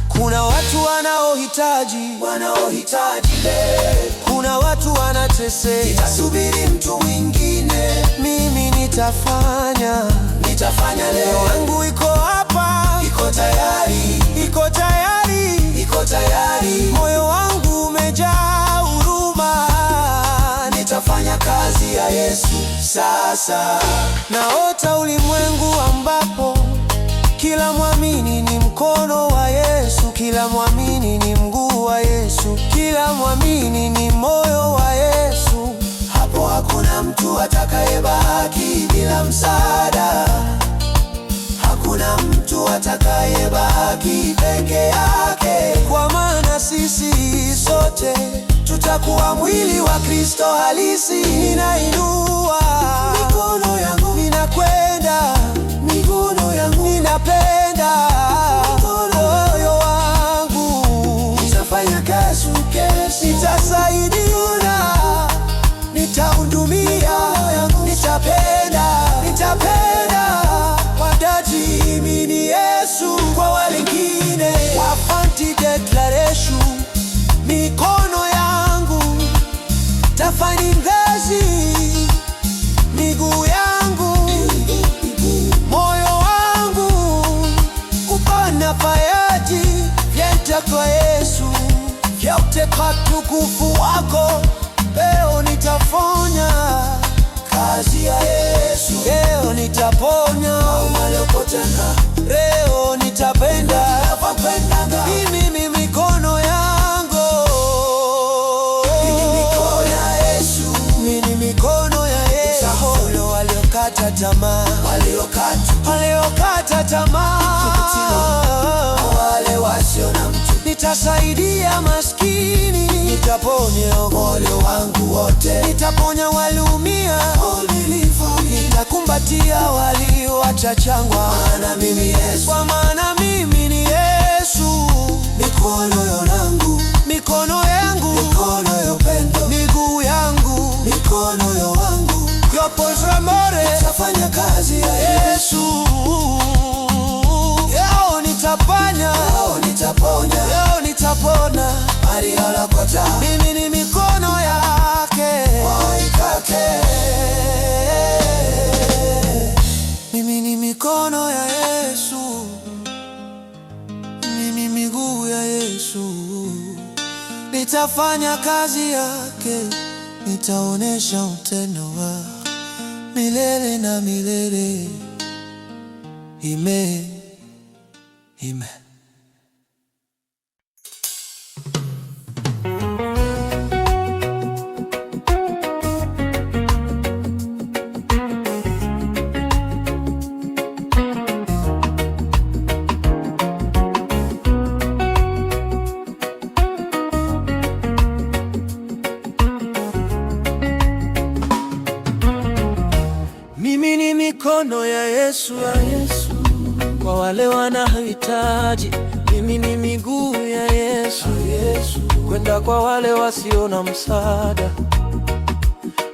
Kuna watu wanaohitaji, wanaohitaji leo, kuna watu wanateseka, nitasubiri mtu mwingine, mimi nitafanya, nitafanya leo. Wangu iko hapa, iko tayari, iko tayari, iko tayari, moyo wangu umejaa huruma, nitafanya kazi ya Yesu sasa. Naota ulimwengu ambapo kila mwamini ni mkono wa Yesu, kila mwamini ni mguu wa Yesu, kila mwamini ni moyo wa Yesu. Hapo hakuna mtu atakayebaki bila msaada, hakuna mtu atakayebaki peke yake, kwa maana sisi sote tutakuwa mwili wa Kristo halisi. Ninainua mikono yangu, ninakwenda mikono yangu, ninapenda moyo wangu, nitafanya kazi kesho, nitasaidia, nitahudumia, nitapenda, nitapenda. utukufu wako. Leo nitafanya kazi ya Yesu, leo nitaponya leo nitapenda, mimi ni mikono yangu, mimi ni mikono ya Yesu. Waliokata tamaa, waliokata tamaa, Wale wasio na mtu, nitasaidia maskini, nitaponya moyo wangu wote, nitaponya waliumia, nitakumbatia walioachachangwa, maana mimi Yesu, kwa maana mimi ni Yesu. Mikono yangu, Mikono yangu, mikono ya upendo, miguu yangu, mikono ya wangu, yoposramore tafanya kazi ya Yesu, Yesu. Leo nitapanya, leo nitaponya, leo nitapona, Mariolokota, mimi ni mikono yake, waikake, mimi ni mikono ya Yesu, mimi miguu ya Yesu. Nitafanya kazi yake, nitaonesha utendo wa milele na milele. Amen. Amen. Mimi ni mikono ya Yesu, ya Yesu kwa wale wanahitaji. Mimi ni miguu ya Yesu, Yesu kwenda kwa wale wasio na msaada.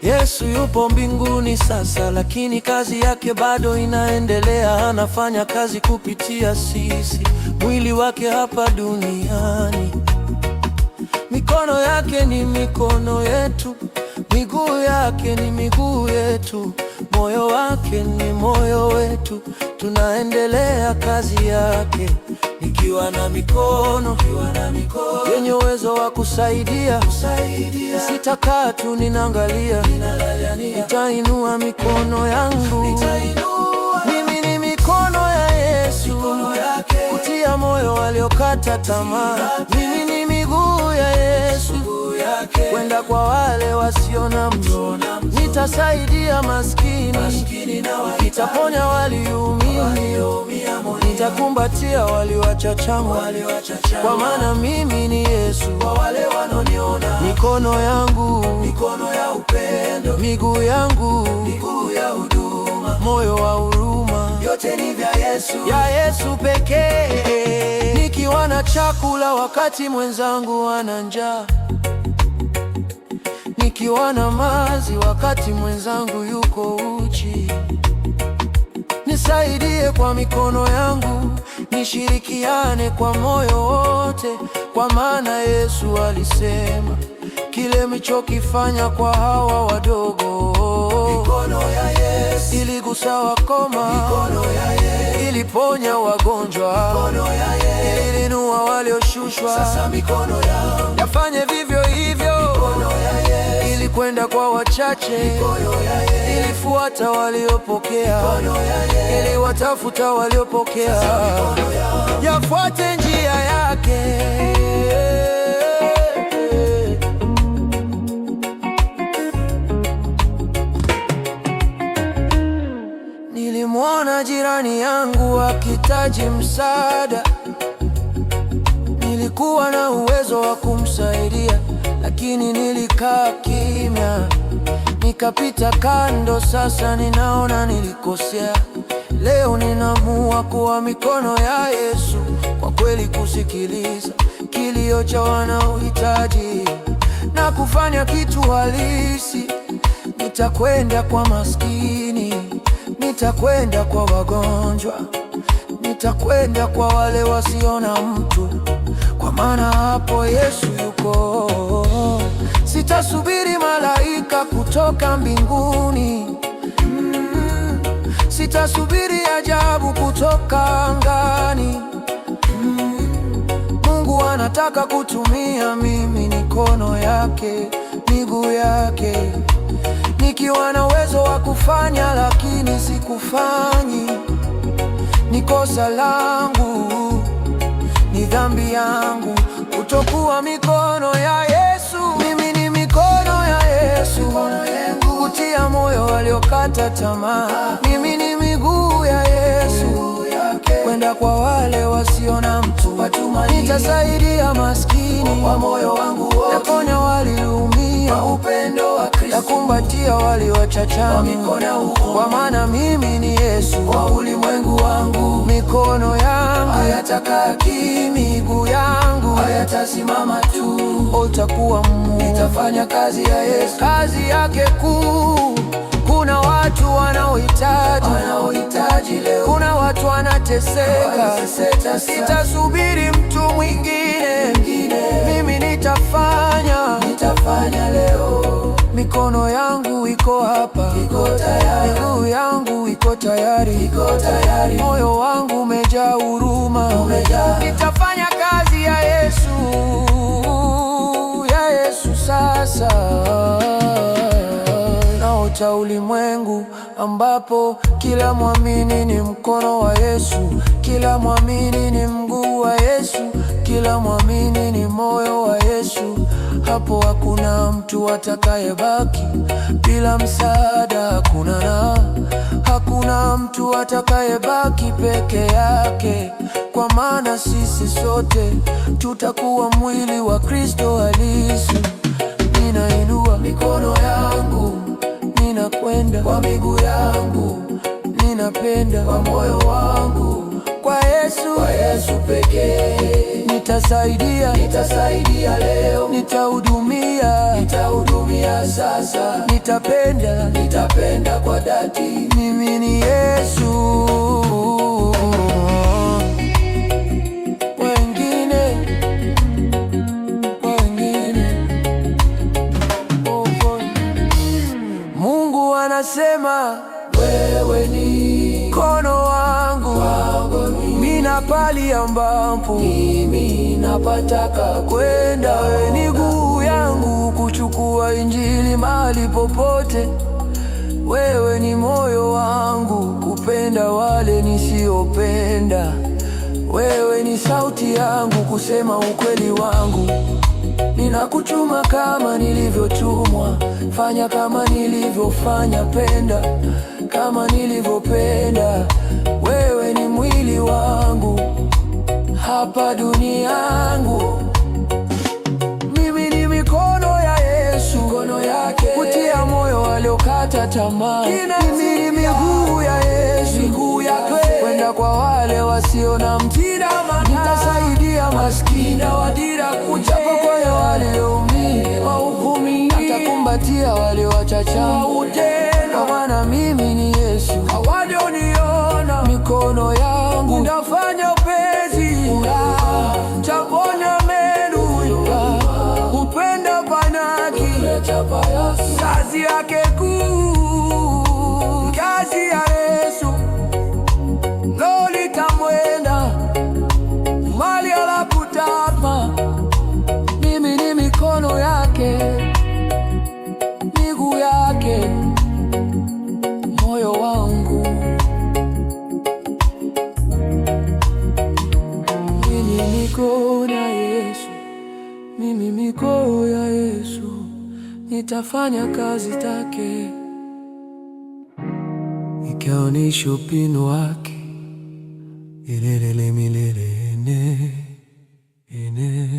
Yesu yupo mbinguni sasa, lakini kazi yake bado inaendelea. Anafanya kazi kupitia sisi, mwili wake hapa duniani. Mikono yake ni mikono yetu, miguu yake ni miguu yetu, moyo wake ni moyo wetu. Tunaendelea kazi yake, nikiwa na mikono yenye uwezo wa kusaidia. Sitakaa tu ninaangalia, nitainua mikono yangu. Mimi ni mikono ya Yesu, kutia moyo waliokata tamaa. Mimi ni miguu ya Yesu, kwenda kwa wale wasio na mtu. Nitasaidia maskini, nitaponya walioumia, nitakumbatia walioachachangwa, kwa maana mimi ni Yesu. Mikono yangu, mikono ya upendo, miguu yangu, miguu ya huduma, moyo wa huruma yote ni vya Yesu, ya Yesu pekee. Nikiwa na chakula wakati mwenzangu ana njaa, nikiwa na mazi wakati mwenzangu yuko uchi, nisaidie kwa mikono yangu, nishirikiane kwa moyo wote, kwa maana Yesu alisema kile mlichokifanya kwa hawa wadogo mikono ya Yesu, iligusa wakoma, mikono ya Yesu, iliponya wagonjwa, mikono ya Yesu, iliinua walioshushwa. Sasa mikono yangu, Yafanye vivyo hivyo, mikono ya Yesu, ili kwenda kwa wachache, mikono ya Yesu, ilifuata waliopokea, mikono ya Yesu, iliwatafuta waliopokea. Mikono yangu, Yafuate njia yake. Nilimwona jirani yangu akihitaji msaada. Nilikuwa na uwezo wa kumsaidia, lakini nilikaa kimya, nikapita kando. Sasa ninaona nilikosea. Leo ninaamua kuwa mikono ya Yesu, kwa kweli kusikiliza kilio cha wanaohitaji na kufanya kitu halisi. Nitakwenda kwa maskini, nitakwenda kwa wagonjwa, nitakwenda kwa wale wasio na mtu, kwa maana hapo Yesu yuko. Sitasubiri malaika kutoka mbinguni, sitasubiri ajabu kutoka angani. Mungu ana anataka kutumia mimi mikono yake, miguu yake, nikiwa na uwezo wa kufanya lakini sikufanyi. Ni kosa langu, ni dhambi yangu kutokuwa mikono ya Yesu. Mimi ni mikono ya Yesu, kutia moyo waliokata tamaa. Mimi ni miguu ya Yesu, kwenda kwa wale wasio na mtu. Nitasaidia maskini kwa moyo wangu wote, naponya walioumia, upendo wa Kristo, nakumbatia waliochachama, kwa maana mimi ni Yesu wa ulimwengu wangu. Mikono yangu hayatakaa kimya, miguu yangu hayatasimama tu, utakuwa Mungu. Nitafanya kazi ya Yesu, kazi yake kuu. Kuna watu wanaohitaji leo, kuna watu wanateseka. Sitasubiri mtu mwingine, mimi nitafanya leo. Mikono yangu iko hapa, miguu yangu iko tayari, moyo wangu umejaa huruma. Nitafanya kazi ya Yesu, ya Yesu sasa. Naota ulimwengu ambapo kila mwamini ni mkono wa Yesu, kila mwamini ni mguu wa Yesu, kila mwamini ni moyo wa Yesu. Hapo hakuna mtu atakayebaki bila msaada, hakuna na hakuna mtu atakayebaki peke yake, kwa maana sisi sote tutakuwa mwili wa Kristo halisi. Ninainua mikono yangu, ninakwenda kwa miguu yangu, ninapenda kwa moyo wangu, kwa Yesu pekee. Nitasaidia leo, nitahudumia sasa, nitapenda kwa dhati. Mimi ni Yesu. Wengine, wengine, oh, oh. Mungu anasema wewe ni mkono wangu, mina pali ambapo mimi napataka kwenda, wewe ni guu yangu kuchukua injili mahali popote. Wewe ni moyo wangu kupenda wale nisiopenda. Wewe ni sauti yangu kusema ukweli wangu. Ninakutuma kama nilivyotumwa, fanya kama nilivyofanya, penda kama nilivyopenda. Wewe ni mwili wangu hapa duniangu. Mimi ni mikono ya Yesu, mikono yake, kutia moyo waliokata tamaa. Mimi ni miguu ya Yesu, miguu yake, kwenda kwa wale wasio na mtida. Nitasaidia maskini kujapokoya walioumia, nitakumbatia wale wachachama, kwa maana mimi ni Yesu. Hawajaniona mikono yangu, nitafanya upesi, taponya menu, upenda panaki, kazi yake kuu, kazi ya Yesu lolitamwenda mali alaputapa. Mimi ni mikono yake, miguu yake, moyo wangu. Mimi niko na Yesu, mimi mikono ya Yesu, nitafanya kazi take, Ikionyesha upendo wake milele milele, ene, ene.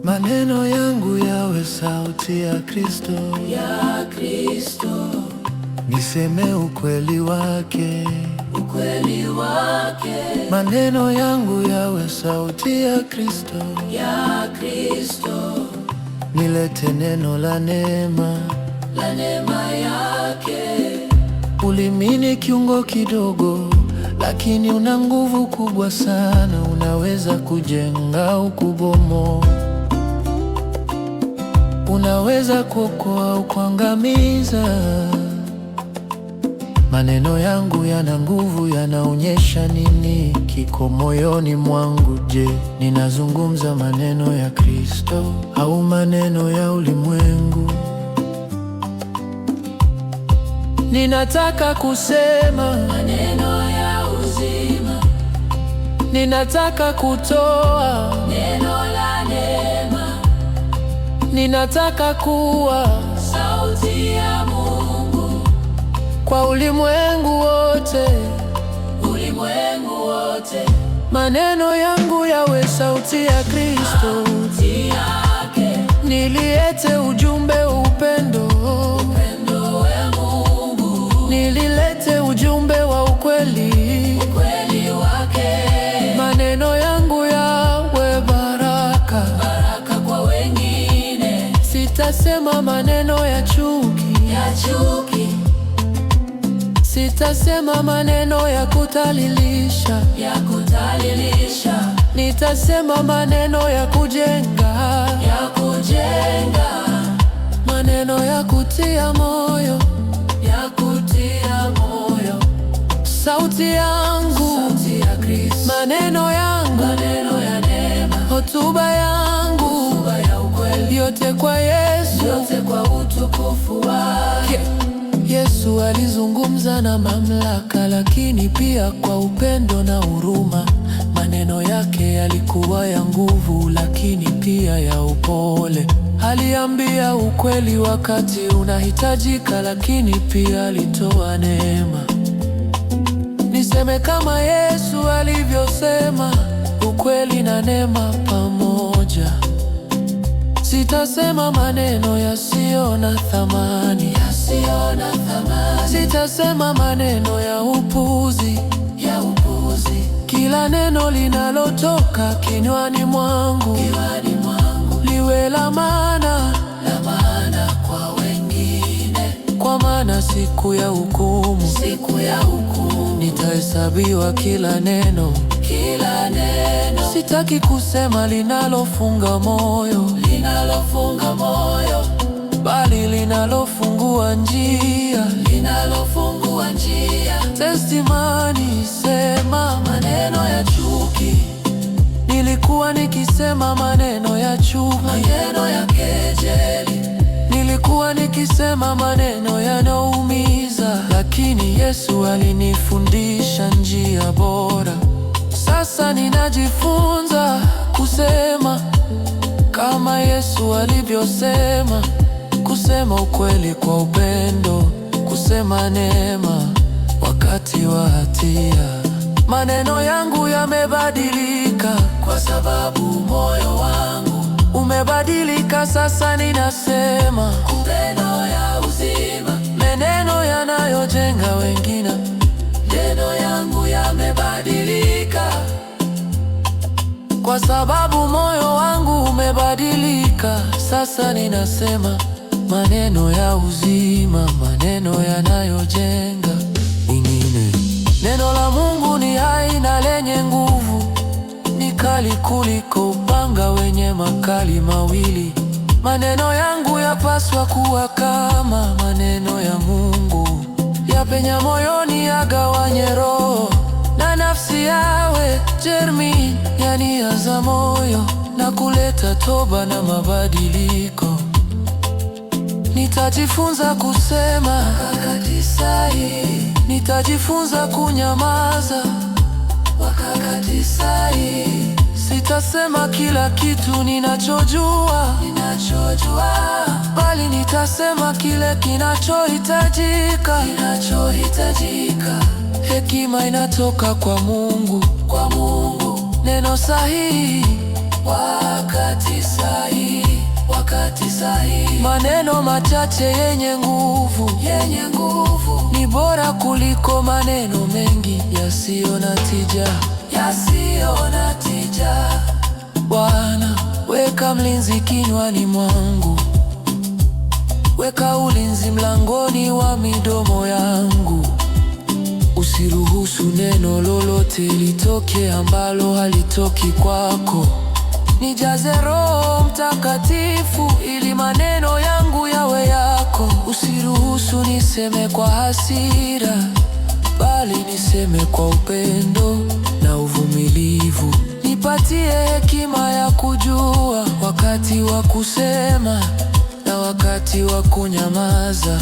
Maneno yangu yawe sauti ya Kristo, ya Kristo, niseme ukweli wake, ukweli wake, Maneno yangu yawe sauti ya Kristo, ya Kristo, nilete neno la neema. la neema yake. Ulimi ni kiungo kidogo, lakini una nguvu kubwa sana. Unaweza kujenga au kubomoa. Unaweza kuokoa au kuangamiza. Maneno yangu yana nguvu, yanaonyesha nini kiko moyoni mwangu. Je, ninazungumza maneno ya Kristo au maneno ya ulimwengu? Ninataka kusema Maneno ya uzima, ninataka kutoa, neno la neema, ninataka kuwa sauti ya Mungu, kwa ulimwengu wote. Ulimwengu wote. Maneno yangu yawe sauti ya Kristo, Sauti yake, nilete ujumbe wa upendo, upendo wa Mungu, nililete ujumbe wa ukweli. Kweli wake, Maneno yangu yawe baraka, baraka kwa wengine, sitasema maneno ya chuki, ya chuki, sitasema maneno ya kutalilisha, ya kutalilisha, nitasema maneno ya kujenga, ya kujenga, maneno ya kutia moyo, ya kutia moyo. Sauti yangu, Sauti ya Kristo, maneno yangu, maneno ya neema, hotuba yangu, hotuba ya ukweli, yote kwa Yesu. Yote kwa utukufu wake. Yesu alizungumza na mamlaka, lakini pia kwa upendo na huruma. Maneno yake yalikuwa ya nguvu, lakini pia ya upole. Aliambia ukweli wakati unahitajika, lakini pia alitoa neema. Niseme kama Yesu alivyosema, ukweli na neema pamoja. Sitasema maneno yasiyo na thamani, Yasiyo na thamani, sitasema maneno ya upuzi. Ya upuzi, Kila neno linalotoka kinywani mwangu kinywani mwangu, liwe la maana, la maana kwa wengine. Kwa maana siku ya hukumu Siku ya hukumu, nitahesabiwa kila neno. Kila neno. Sitaki kusema linalofunga moyo, Linalofunga moyo, bali linalofungua njia. Linalofungua njia. Testimony sema Maneno ya chuki, nilikuwa nikisema maneno ya chuki, maneno ya kejeli, nilikuwa nikisema maneno yanaumiza, lakini Yesu alinifundisha njia bora. Sasa ninajifunza kusema kama Yesu alivyosema, kusema ukweli kwa upendo, kusema neema wakati wa hatia. Maneno yangu yamebadilika kwa sababu moyo wangu umebadilika. Sasa ninasema neno ya uzima, maneno yanayojenga wengine. Neno yangu yamebadilika, kwa sababu moyo wangu umebadilika. Sasa ninasema maneno ya uzima, maneno yanayojenga wengine. Neno la Mungu ni hai na lenye nguvu, ni kali kuliko upanga wenye makali mawili. Maneno yangu yapaswa kuwa kama maneno ya Mungu, yapenya moyoni, yagawanye roho na nafsi, yawe jermi ya nia za moyo na kuleta toba na mabadiliko. Nitajifunza kusema wakati sahihi, nitajifunza kunyamaza wakati sahihi, Sitasema kila kitu ninachojua, ninachojua, bali nitasema kile kinachohitajika. Kinachohitajika. Hekima inatoka kwa Mungu, Kwa Mungu, neno sahihi, wakati sahihi, wakati sahihi, maneno machache yenye nguvu yenye nguvu, ni bora kuliko maneno mengi yasiyo na tija. Yasiyo na tija. Bwana, weka mlinzi kinywani mwangu, weka ulinzi mlangoni wa midomo yangu. Usiruhusu neno lolote litoke ambalo halitoki kwako. Nijaze Roho Mtakatifu ili maneno yangu yawe yako. Usiruhusu niseme kwa hasira, bali niseme kwa upendo na uvumilivu. Nipatie hekima ya kujua wakati wa kusema na wakati wa kunyamaza,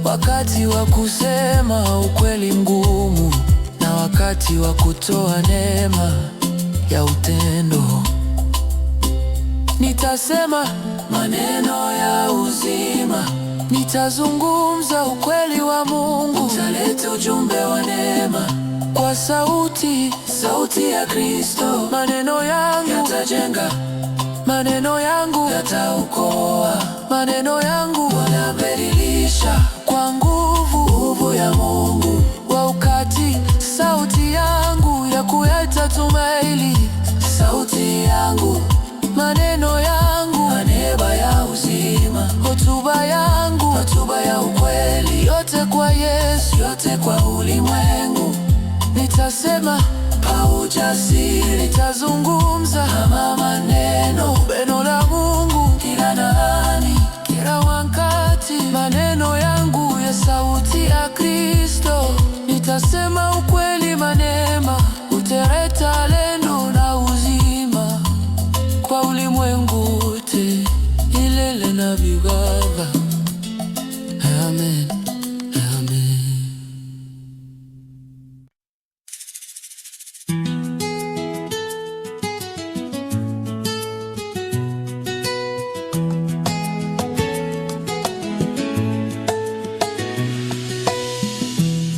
wakati wa kusema ukweli mgumu na wakati wa kutoa neema ya utendo. Nitasema maneno ya uzima, nitazungumza ukweli wa Mungu, nitaleta ujumbe wa neema kwa sauti, sauti ya Kristo. Maneno yangu yatajenga, maneno yangu yataokoa, maneno yangu yanabadilisha kwa nguvu, nguvu ya Mungu wa ukati, sauti yangu ya kuleta tumaini, sauti yangu, maneno yangu maneba ya uzima, hotuba yangu, hotuba ya ukweli, yote kwa Yesu, yote kwa ulimwengu. Nitasema kwa ujasiri, nitazungumza kama maneno, neno la Mungu kila nani, kila wakati, maneno yangu ya sauti ya Kristo. Nitasema ukweli, manema utereta lendo na uzima kwa ulimwengu wote, milele na vigaga. Amen, amen.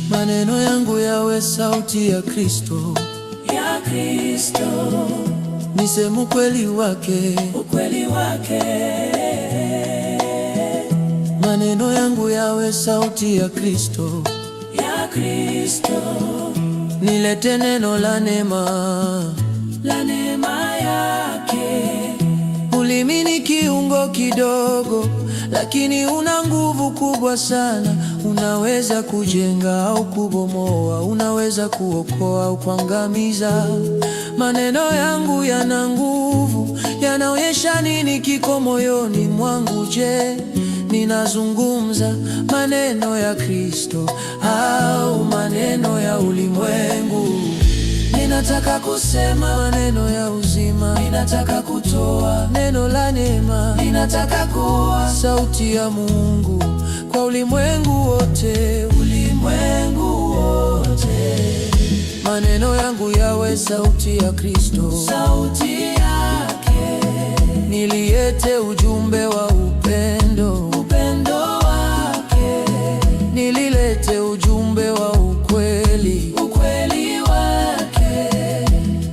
Maneno yangu yawe sauti ya Kristo, Ya Kristo, niseme ukweli wake. Ukweli wake. Maneno yangu yawe sauti ya Kristo, Ya Kristo, nilete neno la neema. La neema yake. Ulimi ni kiungo kidogo, lakini una nguvu kubwa sana. Unaweza kujenga au kubomoa, unaweza kuokoa au kuangamiza. Maneno yangu yana nguvu, yanaonyesha nini kiko moyoni mwangu. Je, ninazungumza maneno ya Kristo au maneno ya ulimwengu? Ninataka kusema maneno ya uzima, ninataka kutoa neno la neema, ninataka kuwa sauti ya Mungu kwa ulimwengu wote, ulimwengu wote. Maneno yangu yawe sauti ya Kristo, Sauti yake, nilete ujumbe wa upendo, upendo wake, nililete ujumbe wa ukweli, ukweli wake.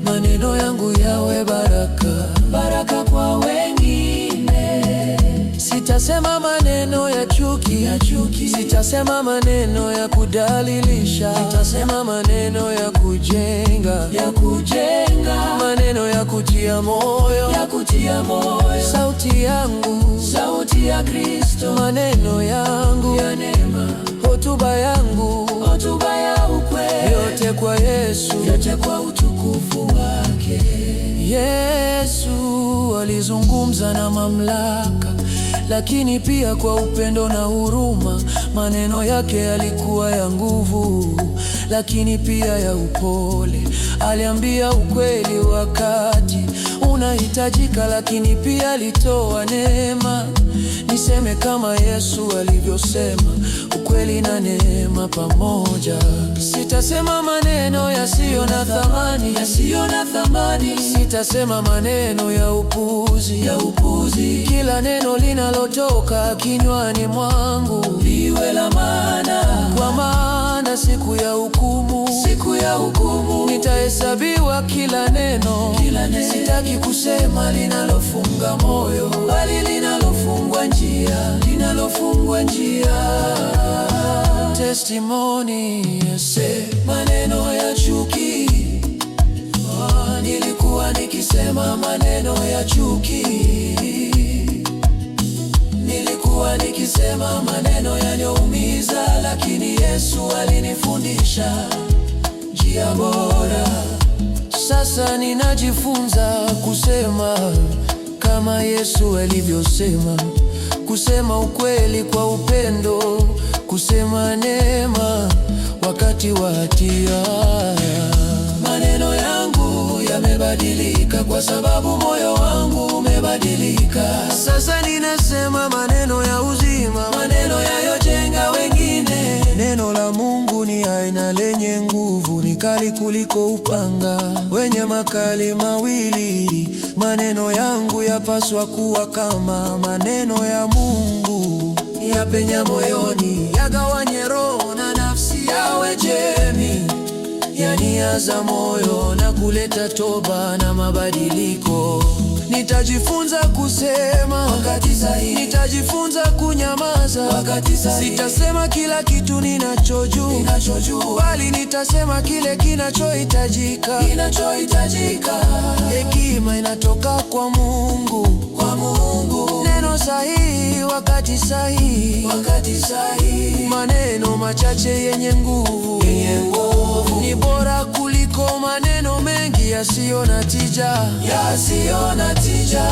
Maneno yangu yawe baraka, Baraka kwa wengine. Sitasema maneno ya chuki, Ya chuki. Sitasema maneno ya kudhalilisha, sitasema maneno ya kujenga, Ya kujenga, maneno ya kutia moyo, ya kutia moyo. Sauti yangu, Sauti ya Kristo, maneno yangu, ya neema, hotuba yangu, hotuba ya ukweli, yote kwa Yesu, yote kwa utukufu wake. Yesu alizungumza na mamlaka, lakini pia kwa upendo na huruma. Maneno yake yalikuwa ya nguvu, lakini pia ya upole. Aliambia ukweli wakati unahitajika, lakini pia alitoa neema. Niseme kama Yesu alivyosema, ukweli na neema pamoja. Sitasema maneno yasiyo na thamani, Yasiyo na thamani, sitasema maneno ya upuzi, ya upuzi, Kila neno linalotoka kinywani mwangu liwe la maana, kwa maana siku ya hukumu, siku ya hukumu, nitahesabiwa kila neno. Kila neno. Sitaki kusema linalofunga moyo, bali linalofungua njia, linalofungua njia. Testimony ese maneno ya chuki. Ah, nilikuwa nikisema maneno ya chuki, nilikuwa nikisema maneno yanayoumiza, lakini Yesu alinifundisha njia bora. Sasa ninajifunza kusema kama Yesu alivyosema, kusema ukweli kwa upendo, kusema neema wakati wa hatia. Maneno yangu yamebadilika kwa sababu moyo wangu umebadilika. Sasa ninasema maneno ya uzima, maneno yayojenga wengine. Neno la Mungu ni aina lenye nguvu, ni kali kuliko upanga wenye makali mawili. Maneno yangu yapaswa kuwa kama maneno ya Mungu, yapenya moyoni, yagawanye roho na nafsi, yawe jemi ya nia za moyo na kuleta toba na mabadiliko. Nitajifunza kusema wakati sahihi, nitajifunza kunyamaza wakati sahihi. Sitasema kila kitu ninachojua, bali nitasema kile kinachohitajika, kinachohitajika. Hekima inatoka kwa Mungu, kwa Mungu. Neno sahihi wakati sahihi, wakati sahihi. Maneno machache yenye nguvu, yenye nguvu ni bora kuliko maneno mengi yasiyo na tija, yasiyo na tija.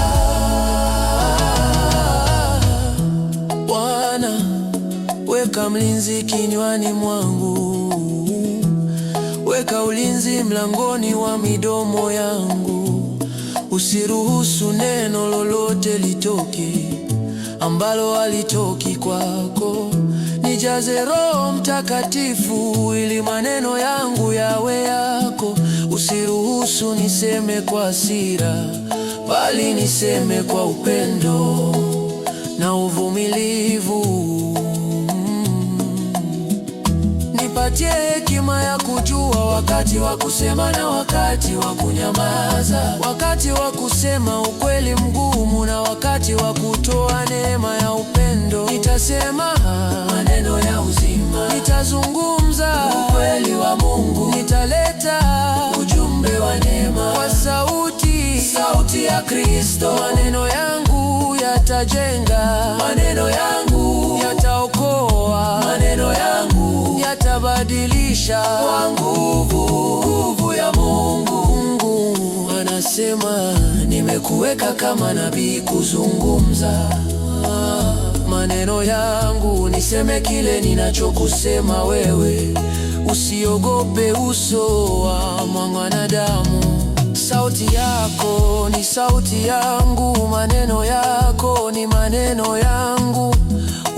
Bwana, weka mlinzi kinywani mwangu, weka ulinzi mlangoni wa midomo yangu. Usiruhusu neno lolote litoke ambalo halitoki kwako. Nijaze Roho Mtakatifu ili maneno yangu yawe yako. Usiruhusu niseme kwa hasira, bali niseme kwa upendo na uvumilivu. Nipatie hekima ya kujua wakati wa kusema na wakati wa kunyamaza, wakati wa kusema ukweli mgumu na wakati wa kutoa neema ya upendo. Nitasema maneno ya uzima, nitazungumza ukweli wa Mungu, nitaleta ujumbe wa neema kwa sauti, sauti ya Kristo. Maneno yangu yatajenga, maneno yangu yataokoa, maneno yangu yatabadilisha kwa nguvu, nguvu ya Mungu. Mungu anasema, nimekuweka kama nabii kuzungumza maneno yangu, niseme kile ninachokusema wewe. Usiogope uso wa mwanadamu. Sauti yako ni sauti yangu, maneno yako ni maneno yangu.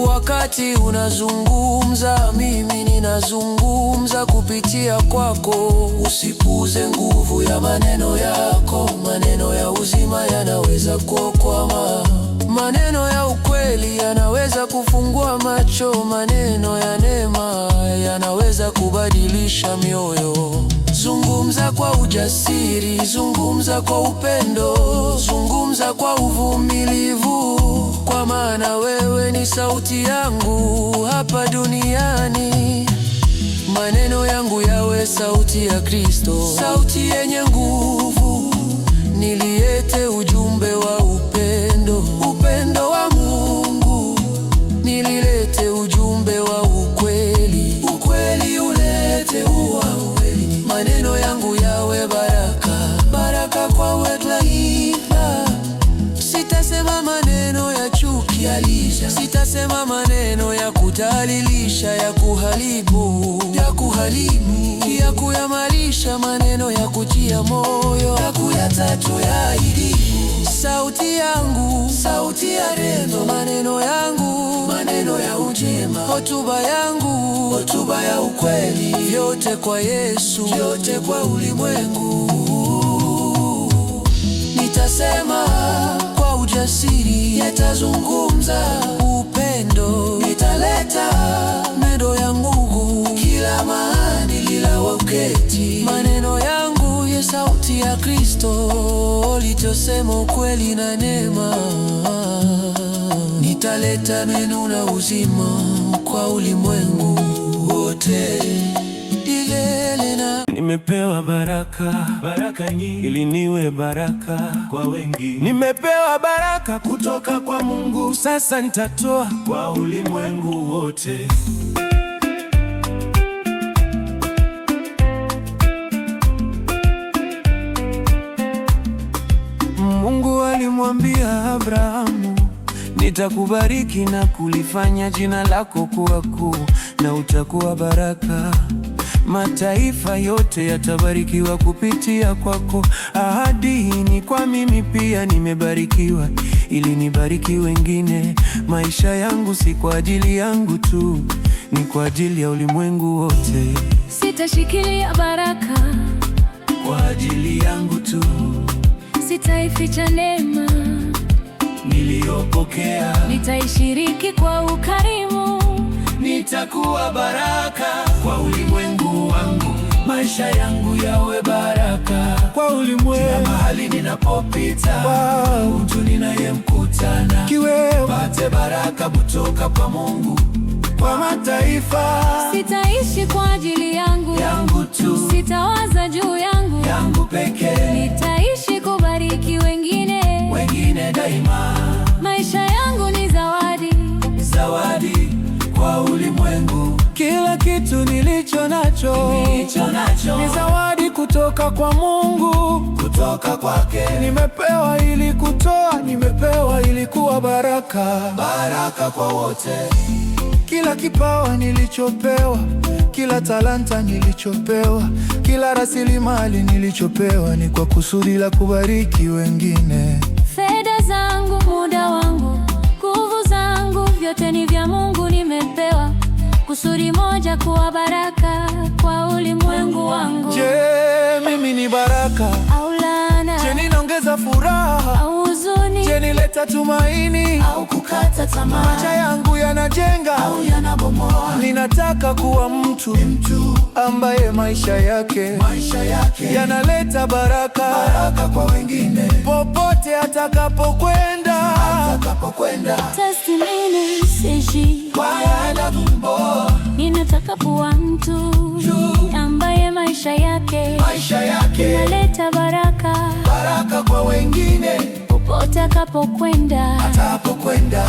Wakati unazungumza, mimi ninazungumza kupitia kwako. Usipuuze nguvu ya maneno yako. Maneno ya uzima yanaweza kuokoa. Maneno ya ukweli yanaweza kufungua macho. Maneno ya neema yanaweza kubadilisha mioyo. Zungumza kwa ujasiri, zungumza kwa upendo, zungumza kwa uvumilivu, kwa maana wewe ni sauti yangu hapa duniani. Maneno yangu yawe sauti ya Kristo, sauti yenye nguvu. Nilete ujumbe wa upendo, upendo wa Mungu. Nililete ujumbe wa ukweli, ukweli ulete ukweli. Maneno yangu yawe baraka, baraka kwa wataifa. Sitasema maneno ya chuki, sitasema maneno ya kudhalilisha, ya kuharibu, ya kuharibu, ya kuyamalisha, maneno ya kutia moyo, ya kuyatatu ya Sauti yangu, sauti ya neno, maneno yangu, maneno ya ujema, hotuba yangu, hotuba ya ukweli, vyote kwa Yesu, vyote kwa ulimwengu. Nitasema kwa ujasiri, nitazungumza upendo, nitaleta mendo ya nguvu kila mahali lilawaketi. Maneno yangu ya sauti ya Kristo, litosema ukweli na neema. Nitaleta neno la uzima kwa ulimwengu wote. Ilele na Nimepewa baraka, baraka nyingi, ili niwe baraka kwa wengi. Nimepewa baraka kutoka kwa Mungu, sasa nitatoa kwa ulimwengu wote. Nitakubariki na kulifanya jina lako kuwa kuu, na utakuwa baraka. Mataifa yote yatabarikiwa kupitia kwako. Ahadi hii ni kwa mimi pia, nimebarikiwa ili nibariki wengine. Maisha yangu si kwa ajili yangu tu, ni kwa ajili ya ulimwengu wote. Sitashikilia baraka kwa ajili yangu tu, sitaificha neema niliyopokea. Nitaishiriki kwa ukarimu. Nitakuwa baraka kwa ulimwengu wangu, maisha yangu yawe baraka kwa ulimwengu. Kila mahali ninapopita, wow, mtu ninayemkutana kiwewe pate baraka kutoka kwa Mungu, kwa mataifa. Sitaishi kwa ajili yangu, yangu tu, sitawaza juu yangu, yangu pekee. Nitaishi kubariki wengine, wengine daima. Maisha yangu ni zawadi, zawadi kwa ulimwengu. Kila kitu nilicho nacho, nilicho nacho ni zawadi kutoka kwa Mungu, kutoka kwake. Nimepewa ili kutoa, nimepewa ili kuwa baraka, baraka kwa wote. Kila kipawa nilichopewa, kila talanta nilichopewa, kila rasilimali nilichopewa ni kwa kusudi la kubariki wengine. Fedha zangu, muda wangu, nguvu zangu, vyote ni vya Mungu nimepewa. Kusudi moja, kuwa baraka kwa ulimwengu wangu. Je, mimi ni baraka au laana? Je, ninaongeza furaha au huzuni? Je, nileta tumaini au kukata tamaa? Maisha yangu yanajenga au yanabomoa? Ninataka kuwa mtu ambaye maisha yake yanaleta baraka, baraka kwa wengine popote atakapokwenda, atakapokwenda. Testimony seji ninataka kuwa mtu ambaye maisha yake yanaleta baraka, baraka kwa wengine popote atakapokwenda, atakapokwenda.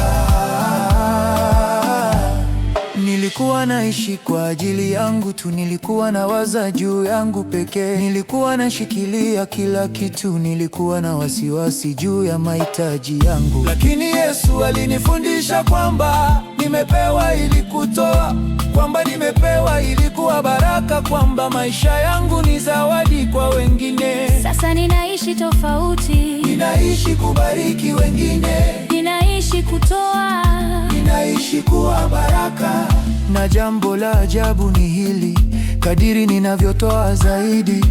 Nilikuwa naishi kwa ajili yangu tu, nilikuwa nawaza juu yangu pekee, nilikuwa nashikilia kila kitu, nilikuwa na wasiwasi juu ya mahitaji yangu. Lakini Yesu alinifundisha kwamba nimepewa ili kutoa, kwamba nimepewa ili kuwa baraka, kwamba maisha yangu ni zawadi kwa wengine. Sasa ninaishi tofauti, Ninaishi kubariki wengine, ninaishi kutoa, ninaishi kuwa baraka. Na jambo la ajabu ni hili, kadiri ninavyotoa zaidi,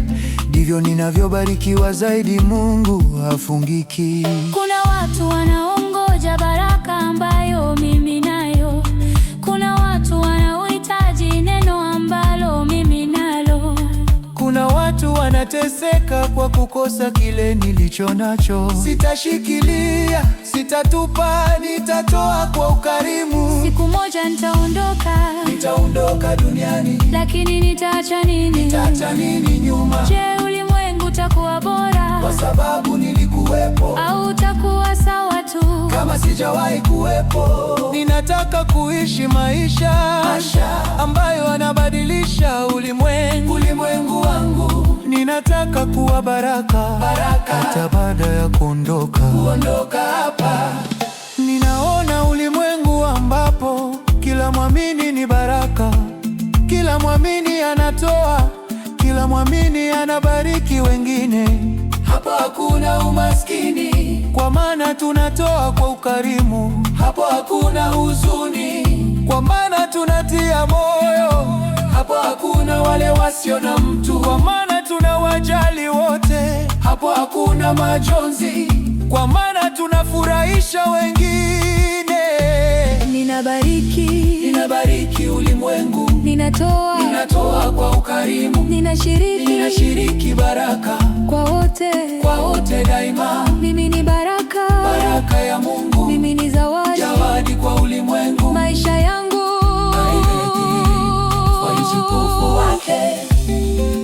ndivyo ninavyobarikiwa zaidi. Mungu hafungiki. Kuna watu wanaongoja baraka ambayo mimi nayo. Kuna watu wanaohitaji neno ambalo mimi nalo. Kuna watu wanateseka kwa kukosa kile nilicho nacho. Sitashikilia, sitatupa, nitatoa kwa ukarimu. Siku moja nitaondoka, Nitaondoka duniani, lakini nitaacha nini? nitaacha nini nyuma? Je, ulimwengu utakuwa bora Kwa sababu nilikuwepo, au utakuwa sawa tu? Kama sijawahi kuwepo. Ninataka kuishi maisha Maisha ambayo yanabadilisha ulimwengu. Ulimwengu wangu. Ninataka kuwa baraka, Baraka. Hata baada ya kuondoka. Kuondoka hapa. Ninaona ulimwengu ambapo kila mwamini ni baraka, kila mwamini anatoa, kila mwamini anabariki wengine. Hapo hakuna umaskini, kwa maana tunatoa kwa ukarimu, hapo hakuna huzuni, kwa maana tunatia moyo, hapo hakuna wale wasio na mtu, kwa maana tunawajali wote, hapo hakuna majonzi, kwa maana tunafurahisha wengine. Ninabariki, Ninabariki ulimwengu, ninatoa, ninatoa kwa ukarimu, ninashiriki ninashiriki baraka kwa wote, kwa wote daima, Mimi ni baraka, baraka ya Mungu, mimi ni zawadi, zawadi kwa ulimwengu, maisha yangu kwa utukufu wake.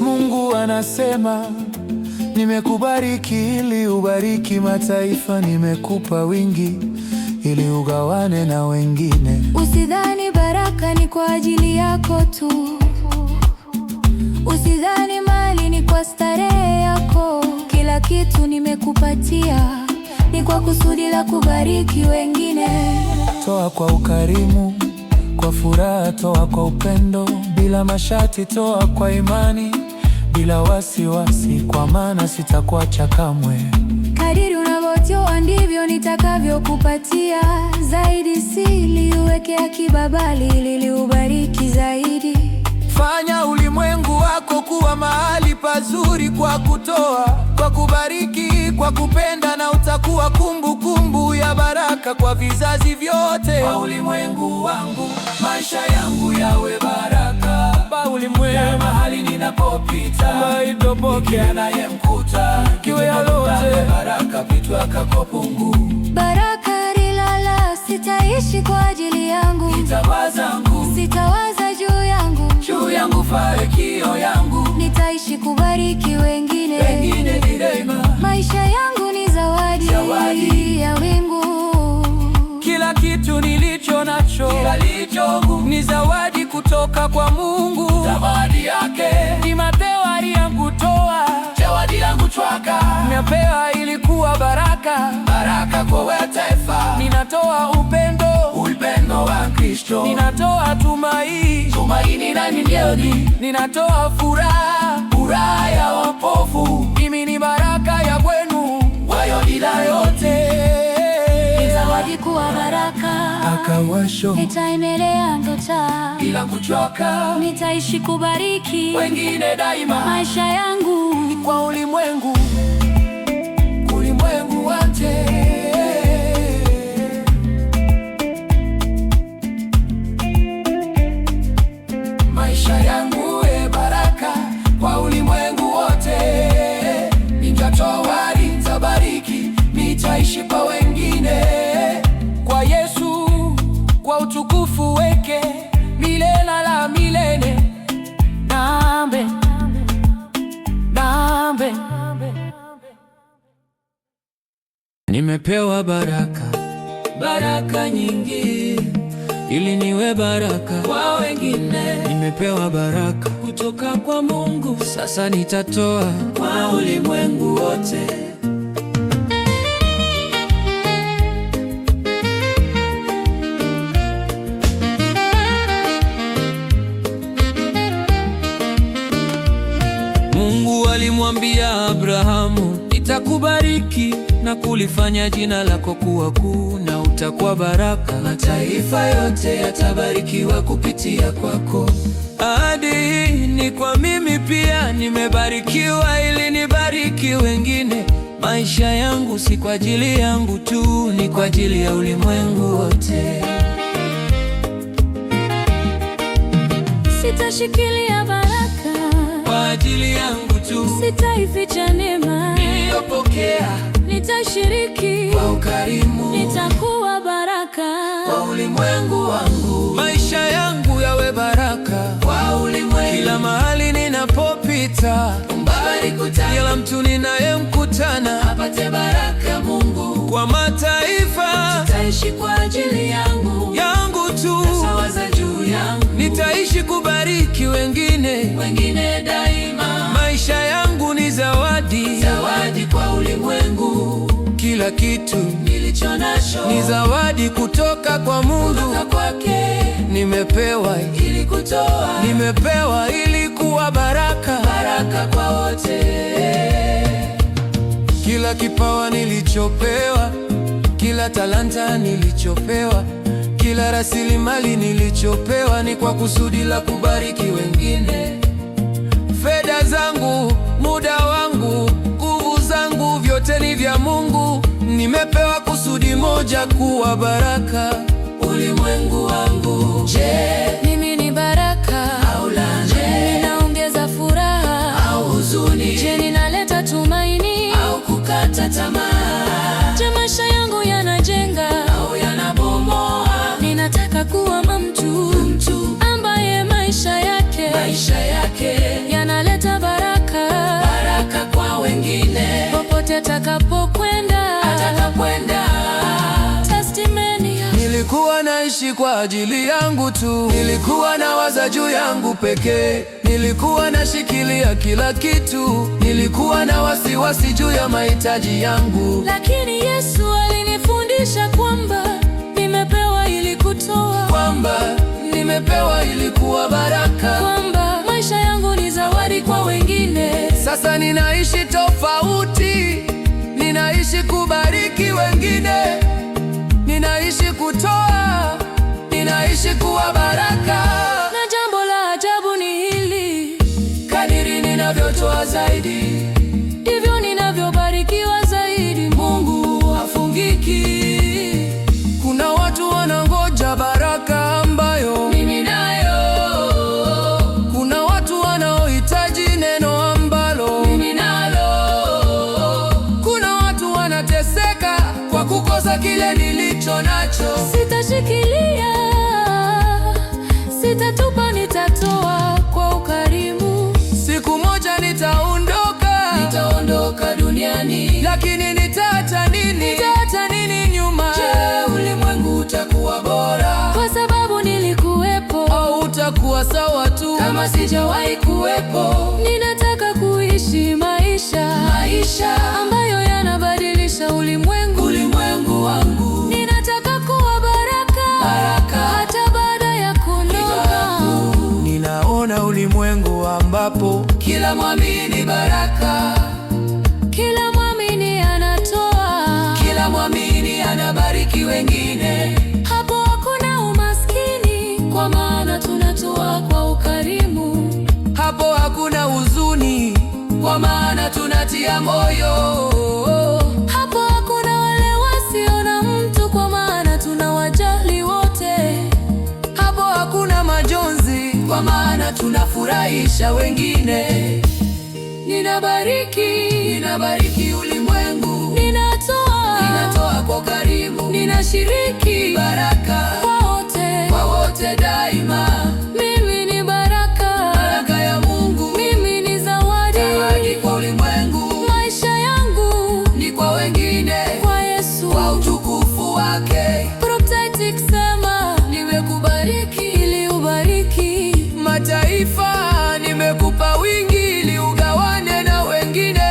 Mungu anasema, nimekubariki ili ubariki mataifa, nimekupa wingi ili ugawane na wengine. Usidhani baraka ni kwa ajili yako tu. Usidhani mali ni kwa starehe yako. Kila kitu nimekupatia Ni kwa kusudi la kubariki wengine. Toa kwa ukarimu, kwa furaha, toa kwa upendo, bila masharti, toa kwa imani, bila wasiwasi, kwa maana sitakuacha kamwe. Kadiri unavyotoa ndivyo nitakavyokupatia zaidi. Siliweke akiba, bali liliubariki zaidi. Fanya ulimwengu wako kuwa mahali pazuri kwa kutoa, kwa kubariki, kwa kupenda, na utakuwa kumbukumbu ya baraka kwa vizazi vyote. Kwa ulimwengu wangu, maisha yangu yawe baraka. Kwa ulimwengu, mahali ninapopita, anayemkuta kiwe yalote baraka pitwa kakopungu Baraka rilala, sitaishi kwa ajili yangu, itawazangu sitawaza juu yangu, juu yangu farekio yangu nitaishi kubariki wengine. wengine ni rehema. Maisha yangu ni zawadi, Zawadi. ya wingu. Kila kitu nilicho nacho ni zawadi kutoka kwa Mungu. Zawadi yake ni matewari yangu toa, zawadi yangu chwaka, nimepewa ili kuwa baraka, baraka kwa taifa. Ninatoa upendo, upendo wa Kristo. Ninatoa tumaini, tumaini na nilioni. Ninatoa furaha, furaha ya wapofu. Mimi ni baraka ya kwenu, wayo ila yote Ni zawadi kuwa baraka, akawasho nitaendelea ndoto bila kuchoka, nitaishi kubariki wengine daima maisha yangu. kwa ulimwengu, ulimwengu wote. Maisha yangu e baraka kwa ulimwengu wote, nitatoa, nitabariki, nitaishi kwa wengine, kwa Yesu, kwa utukufu wake milele na milele. Amen. Amen. Nimepewa baraka, baraka nyingi, ili niwe baraka kwa wengine. Nimepewa baraka kutoka kwa Mungu, sasa nitatoa kwa ulimwengu wote. Mungu alimwambia Abrahamu, nitakubariki na kulifanya jina lako kuwa kuu na utakuwa baraka. Mataifa yote yatabarikiwa kupitia kwako. Ahadi hii ni kwa mimi pia, nimebarikiwa ili nibariki wengine. Maisha yangu si kwa ajili yangu tu, ni kwa ajili ya ulimwengu wote. Sitashikilia baraka, Kwa ajili yangu tu sitaificha neema, niliyopokea nitashiriki, kwa ukarimu nitakuwa baraka. kwa ulimwengu wangu. Maisha yangu yawe baraka kwa ulimwengu, kila mahali ninapopita, kila mtu ninayemkutana apate baraka Mungu. Kwa mataifa Nitaishi kwa ajili yangu, yangu tu, tawaza juu yangu, nitaishi kubariki wengine, wengine daima, Maisha yangu ni zawadi, zawadi kwa ulimwengu, kila kitu nilicho nacho ni zawadi kutoka kwa Mungu. kutoka kwake, Nimepewa, ili kutoa nimepewa ili kuwa baraka. baraka kwa wote. Kila kipawa nilichopewa, kila talanta nilichopewa, kila rasilimali nilichopewa ni kwa kusudi la kubariki wengine. Fedha zangu, muda wangu, nguvu zangu, vyote ni vya Mungu. Nimepewa kusudi moja, kuwa baraka. Ulimwengu wangu, je, mimi ni baraka au laana? Je, ninaongeza furaha au huzuni? Je, ninaleta tumaini au kukata tamaa? Je, maisha yangu yanajenga au yanabomoa? Ninataka kuwa mtu ambaye maisha yake yanaleta baraka, baraka kwa wengine popote atakapokwenda, atakapokwenda. Testimony Nilikuwa naishi kwa kwa ajili yangu tu. Nilikuwa nawaza juu yangu pekee, nilikuwa nashikilia kila kitu, nilikuwa na wasiwasi juu ya mahitaji yangu. Lakini Yesu alinifundisha kwamba nimepewa ili kutoa, Kwamba nimepewa ili kuwa baraka. Kwamba maisha yangu ni zawadi kwa wengine. Sasa ninaishi tofauti, ninaishi kubariki wengine, ninaishi kutoa, ninaishi kuwa baraka. Na jambo la ajabu ni hili: Kadiri ninavyotoa zaidi, ndivyo ninavyobarikiwa zaidi. Mungu hafungiki. Kuna watu wanangoja baraka ambayo mimi nayo. Kuna watu wanaohitaji neno ambalo mimi nalo. Kuna watu wanateseka kwa kukosa kile nilicho nacho. Sitashikilia, sitatupa, nitatoa kwa ukarimu. Siku moja nitaondoka, nitaondoka duniani, lakini nitaacha nini? Nitaacha nini nyuma? Je, ulimwengu utakuwa bora Kwa sababu nilikuwepo, au utakuwa sawa tu kama sijawahi kuwepo? Ninataka kuishi maisha, Maisha ambayo yanabadilisha ulimwengu. Ulimwengu wangu. Ninataka kuwa baraka, Baraka. Hata baada ya kuondoka. Ninaona ulimwengu ambapo Kila mwamini baraka, Kila mwamini anatoa, kila mwamini anabariki wengine. Hapo hakuna umaskini, kwa maana tunatoa kwa ukarimu. Hapo hakuna huzuni, kwa maana tunatia moyo. Hapo hakuna wale wasio na mtu, kwa maana tunawajali wote. Hapo hakuna majonzi, kwa maana tunafurahisha wengine. Ninabariki, ninabariki ulimwengu, Ninatoa, ninatoa kwa ukarimu, ninashiriki baraka kwa wote. Kwa wote daima. Mimi ni baraka, Baraka ya Mungu, mimi ni zawadi, zawadi kwa ulimwengu, maisha yangu ni kwa wengine, kwa Yesu, kwa utukufu wake. Prophetic sema, Nimekubariki ili ubariki. Mataifa, nimekupa wingi ili ugawane na wengine.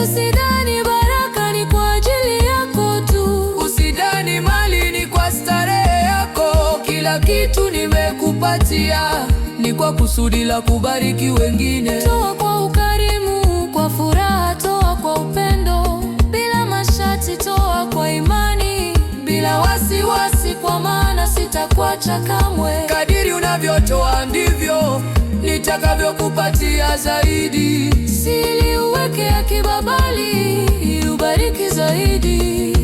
Usidhani baraka ni kwa ajili yako tu. Usidhani mali ni kwa starehe yako. Kila kitu nimekupatia ni kwa kusudi la kubariki wengine. Toa kwa ukarimu, kwa furaha, toa kwa upendo, bila masharti, toa kwa imani, bila wasiwasi, kwa maana sitakuacha kamwe. Kadiri unavyotoa ndivyo nitakavyokupatia zaidi. Si ili uweke akiba, bali ubariki zaidi.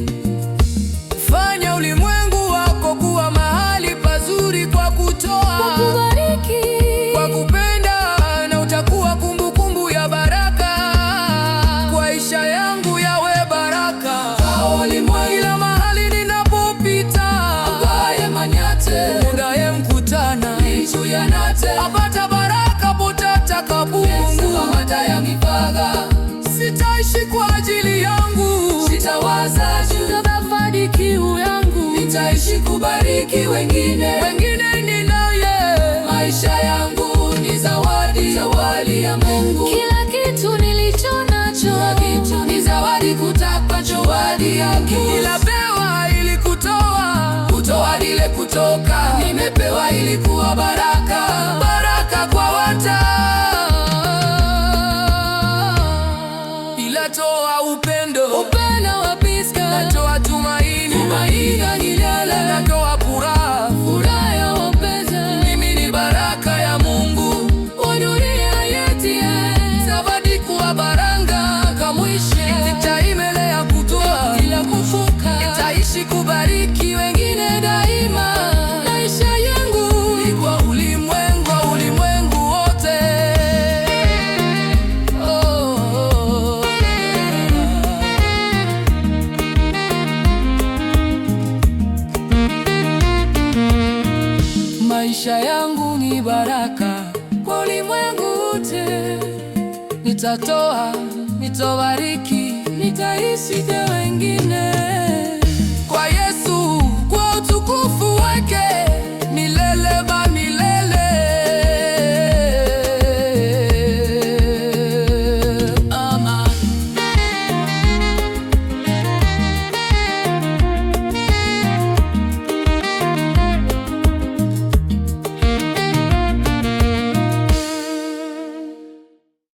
Fanya ulimwengu wako kuwa mahali pazuri kwa kutoa, Kwa kubariki, kwa kupenda, na utakuwa kumbukumbu ya baraka. Maisha yangu yawe baraka kila mahali ninapopita, mkutana apata baraka potata Mungu. Sitaishi kwa ajili yangu, sitawaza juu mafanikio yangu, nitaishi kubariki wengine, wengine ninaye. Maisha yangu ni zawadi, zawadi ya Mungu. Kila kitu nilicho nacho, Kila kitu ni zawadi kutoka zawadi yake. Ninapewa ili kutoa, kutoa ile kutoka. Nimepewa ili kuwa baraka, baraka kwa wata. Ilatoa upendo, upendo wa piska, natoa tumaini, tumaini milele, natoa furaha, furaha ya wapeza. Mimi ni baraka ya Mungu Wa dunia yetie, zawadi kuwa baranga kamwishe itaimelea kutoa bila kufuka, itaishi kubariki wengine daima. Maisha yangu Ni kwa ulimwengu, kwa ulimwengu wote. Oh, oh, oh. Maisha yangu ni baraka kwa ulimwengu wote, nitatoa, nitabariki, nitaishi kwa wengine.